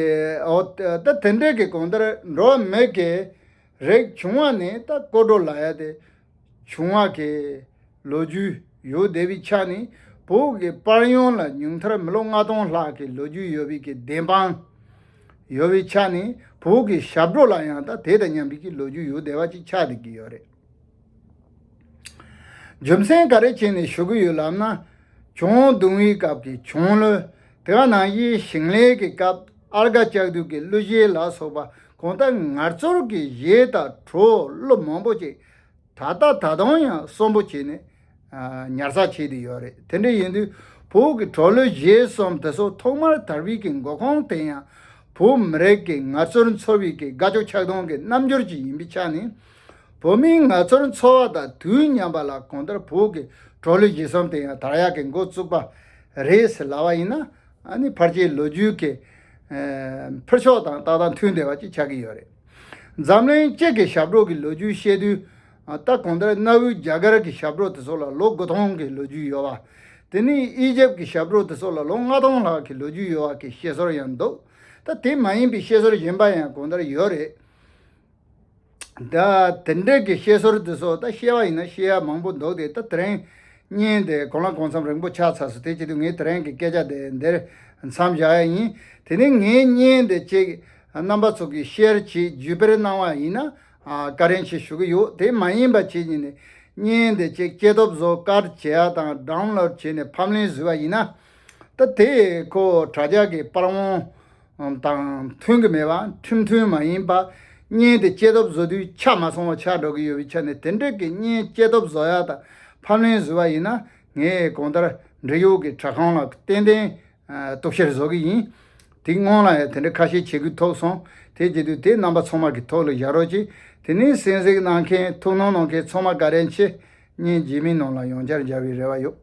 འོ་ད་དེ་འདྲའི་གི་གང་ལྟར་འགྲོ་བ་མི་གི་རིགས་བྱུང་བ་ནི་ད་སྐོར་བྲོ་ལབ་ཡ་དེ་བྱུང་བ་གི་ལོ་རྒྱུས་ཡོད་བསྡད་པའི་ཆ་ནས། བོད་ཀྱི་དཔལ་ཡོན་ལ་ཉུང་མཐར་མི་ལོ་ལྔ་སྟོང་ལྷག་གི་ལོ་རྒྱུས་ཡོད་པའི་གི་བདེན་དཔང་ཡོད་པའི་ཆ་ནས། བོད་ཀྱི་ཞབས་བྲོ་ལ་ཡང་ད་དེ་དང་མཉམ་པའི་གི་ལོ་རྒྱུས་ཡོད་བསྡད་པ་ཅིག་ཆགས་བསྡད་ཀྱི་ཡོད་རེད། རྒྱུ་མཚན་ག་རེ་བྱས་ནས་ཞུ་གི་ཡོད་ལབ་ན། ཆུ་བོ་གདུང་བའི་སྐབས་ཀྱི་ཆུ་ལོ། དེ་ག་ནང་བཞིན་ཞིང་ལས་ཀྱི་སྐབས་ཨར་ག་ལྕགས་རྡུལ་གྱི་གླུ་གཞས་ལ་སོགས་པ་གང་ལྟར་ངལ་རྩོལ་གྱི་གཞས་དང་བྲོ་གླུ་མང་པོ་ཅིག་ད་ལྟ་ད་དུང་ཡང་གསོན་པོ་བྱས་ནས་ཨ་ཉར་ཚགས་བྱས་བསྡད་ཡོད་རེད། དེ་འདྲ་ཡིན་དུས་བོད་ཀྱི་བྲོ་གླུ་གཞས་གསུམ་དེ་ཚོ་ཐོག་མར་དར་བའི་གི་འགོ་ཁུངས་དེ་ཡང་བོད་མི་རིགས་ཀྱི་ངལ་རྩོལ་འཚོ་བའི་གི་དགའ་སྐྱོ་ཆགས་སྡང་གི་རྣམ་འགྱུར་ཅིག་ཡིན་པའི་ཆ་ནས། བོད་མིའི་ངལ་རྩོལ་འཚོ་བ་དང་དུས་མཉམ་པ་ལ་གང་ལྟར་བོད་ཀྱི་བྲོ་གླུ་གཞས་གསུམ་དེ་ཡང་དར་ཡག་གི་འགོ་བཙུགས་པ་རེད་ཟེར་ལབ་པ་ཡིན་ན། ཨ་ནི་ཕལ་ཆེར་ལོ་རྒྱུས་ཀྱི་ཨ་འཕུར་ཕྱོགས་དང་ཏག་ཏག་མཐུན་བསྡད་པ་ཅིག་ཆགས་ཀྱི་ཡོད་རེད། འཛམ་གླིང་སྤྱི་གི་ཞབས་བྲོ་གི་ལོ་རྒྱུས་བཤད་དུས། ཨ་ད་གང་ལྟར་གནའ་བོའི་རྒྱ་གར་གྱི་ཞབས་བྲོ་དེ་ཚོ་ལ་ལོ་དགུ་སྟོང་གི་ལོ་རྒྱུས་ཡོད་པ། དེ་ནས་ཨི་ཇེབ་ཀྱི་ཞབས་བྲོ་དེ་ཚོ་ལ་ལོ་ལྔ་སྟོང་ལྷག་གི་ལོ་རྒྱུས་ཡོད་པ་གི་བཤད་སྲོལ་ཡང་འདུག་ད་དེ་མ་ཡིན་པའི་བཤད་སྲོལ་གཞན་པ་ཡང་གང་ལྟར་ཡོད་རེད། ད་དེ་འདྲའི་གི་བཤད་སྲོལ་དེ་ཚོ་ད་བཤད་པ་ཡིན་ན་བཤད་ཡ་མང་པོ་འདུག་སྟེ། ད་དེ་རིང་བརྙན་དེ་གང་ལ་གང་འཚམ་རིང་པོ་ཆགས་ཚར་སོང་། དེ་བྱེད་དུས་ངས་དེ་རིང་གི་སྐད་ཆ་དེ་འདིར་མཚམས་བཞག་ཡ་ཡིན། དེ་ནས་ངའི་བརྙན་དེ་ཅིག་རྣམ་པ་ཚོ་གིས་ཤེར་བྱེད་བརྒྱུད་སྤེལ་གནང་བ་ཡིན་ན་ཨ་བཀའ་དྲིན་ཆེ་ཞུ་གི་ཡོད། དེ་མ་ཡིན་པ་བྱེད་ཉིན་ནས་བརྙན་དེ་ཅིག་སྐྱེ་སྟོབས་བཟོ་ཀར་བྱེད་ཡ་དང་ཌའུན་ལོཌ་བྱས་ནས་ཕབ་ལེན་བཟོས་པ་ཡིན་ན། ད་དེ་ཁོ་དྲ་རྒྱ་གི་པར་དབང་དང་མཐུན་གྱི་མེད་པ། ཁྲིམས་མཐུན་མ་ཡིན་པ། བརྙན་དེ་སྐྱེ་སྟོབས་བཟོ་དུས་ཆ་མ་ཚང་བ་ཆགས་འགྲོ་གི་ཡོད་པའི་ཆ་ནས། དེ་འདྲ་གི་བརྙན་སྐྱེ་སྟོབས་བཟོ་ཡ་དང་ཕབ་ལེན་བཟོ་བ་ཡིན་ན། ངས་གང་ལྟར་འབྲེལ་ཡོད་ཀྱི་དྲ་ཁང་ལ་ཏན་ཏན་ཨ་གཏུག་བཤེར་བཟོ་གི་ཡིན། དེ་སྔོན་ལ་ཡང་དེ་འདྲ་ཁ་ཤས་བྱེད་དགོས་ཐུག་སོང་། དེ་བྱེད་དུས་དེ་རྣམ་པ་ཚང་མ་གི་ཐུགས་ལ་བཞག་རོགས་གྱིས། དེ་ནས་གསན་གཟིགས་གནང་མཁན་ཐུགས་སྣང་གནང་མཁན་ཚང་མ་བཀའ་དྲིན་ཆེ། བརྙན་རྗེས་མའི་ནང་ལ་ཡང་བསྐྱར་མཇལ་བའི་རེ་བ་ཡོད།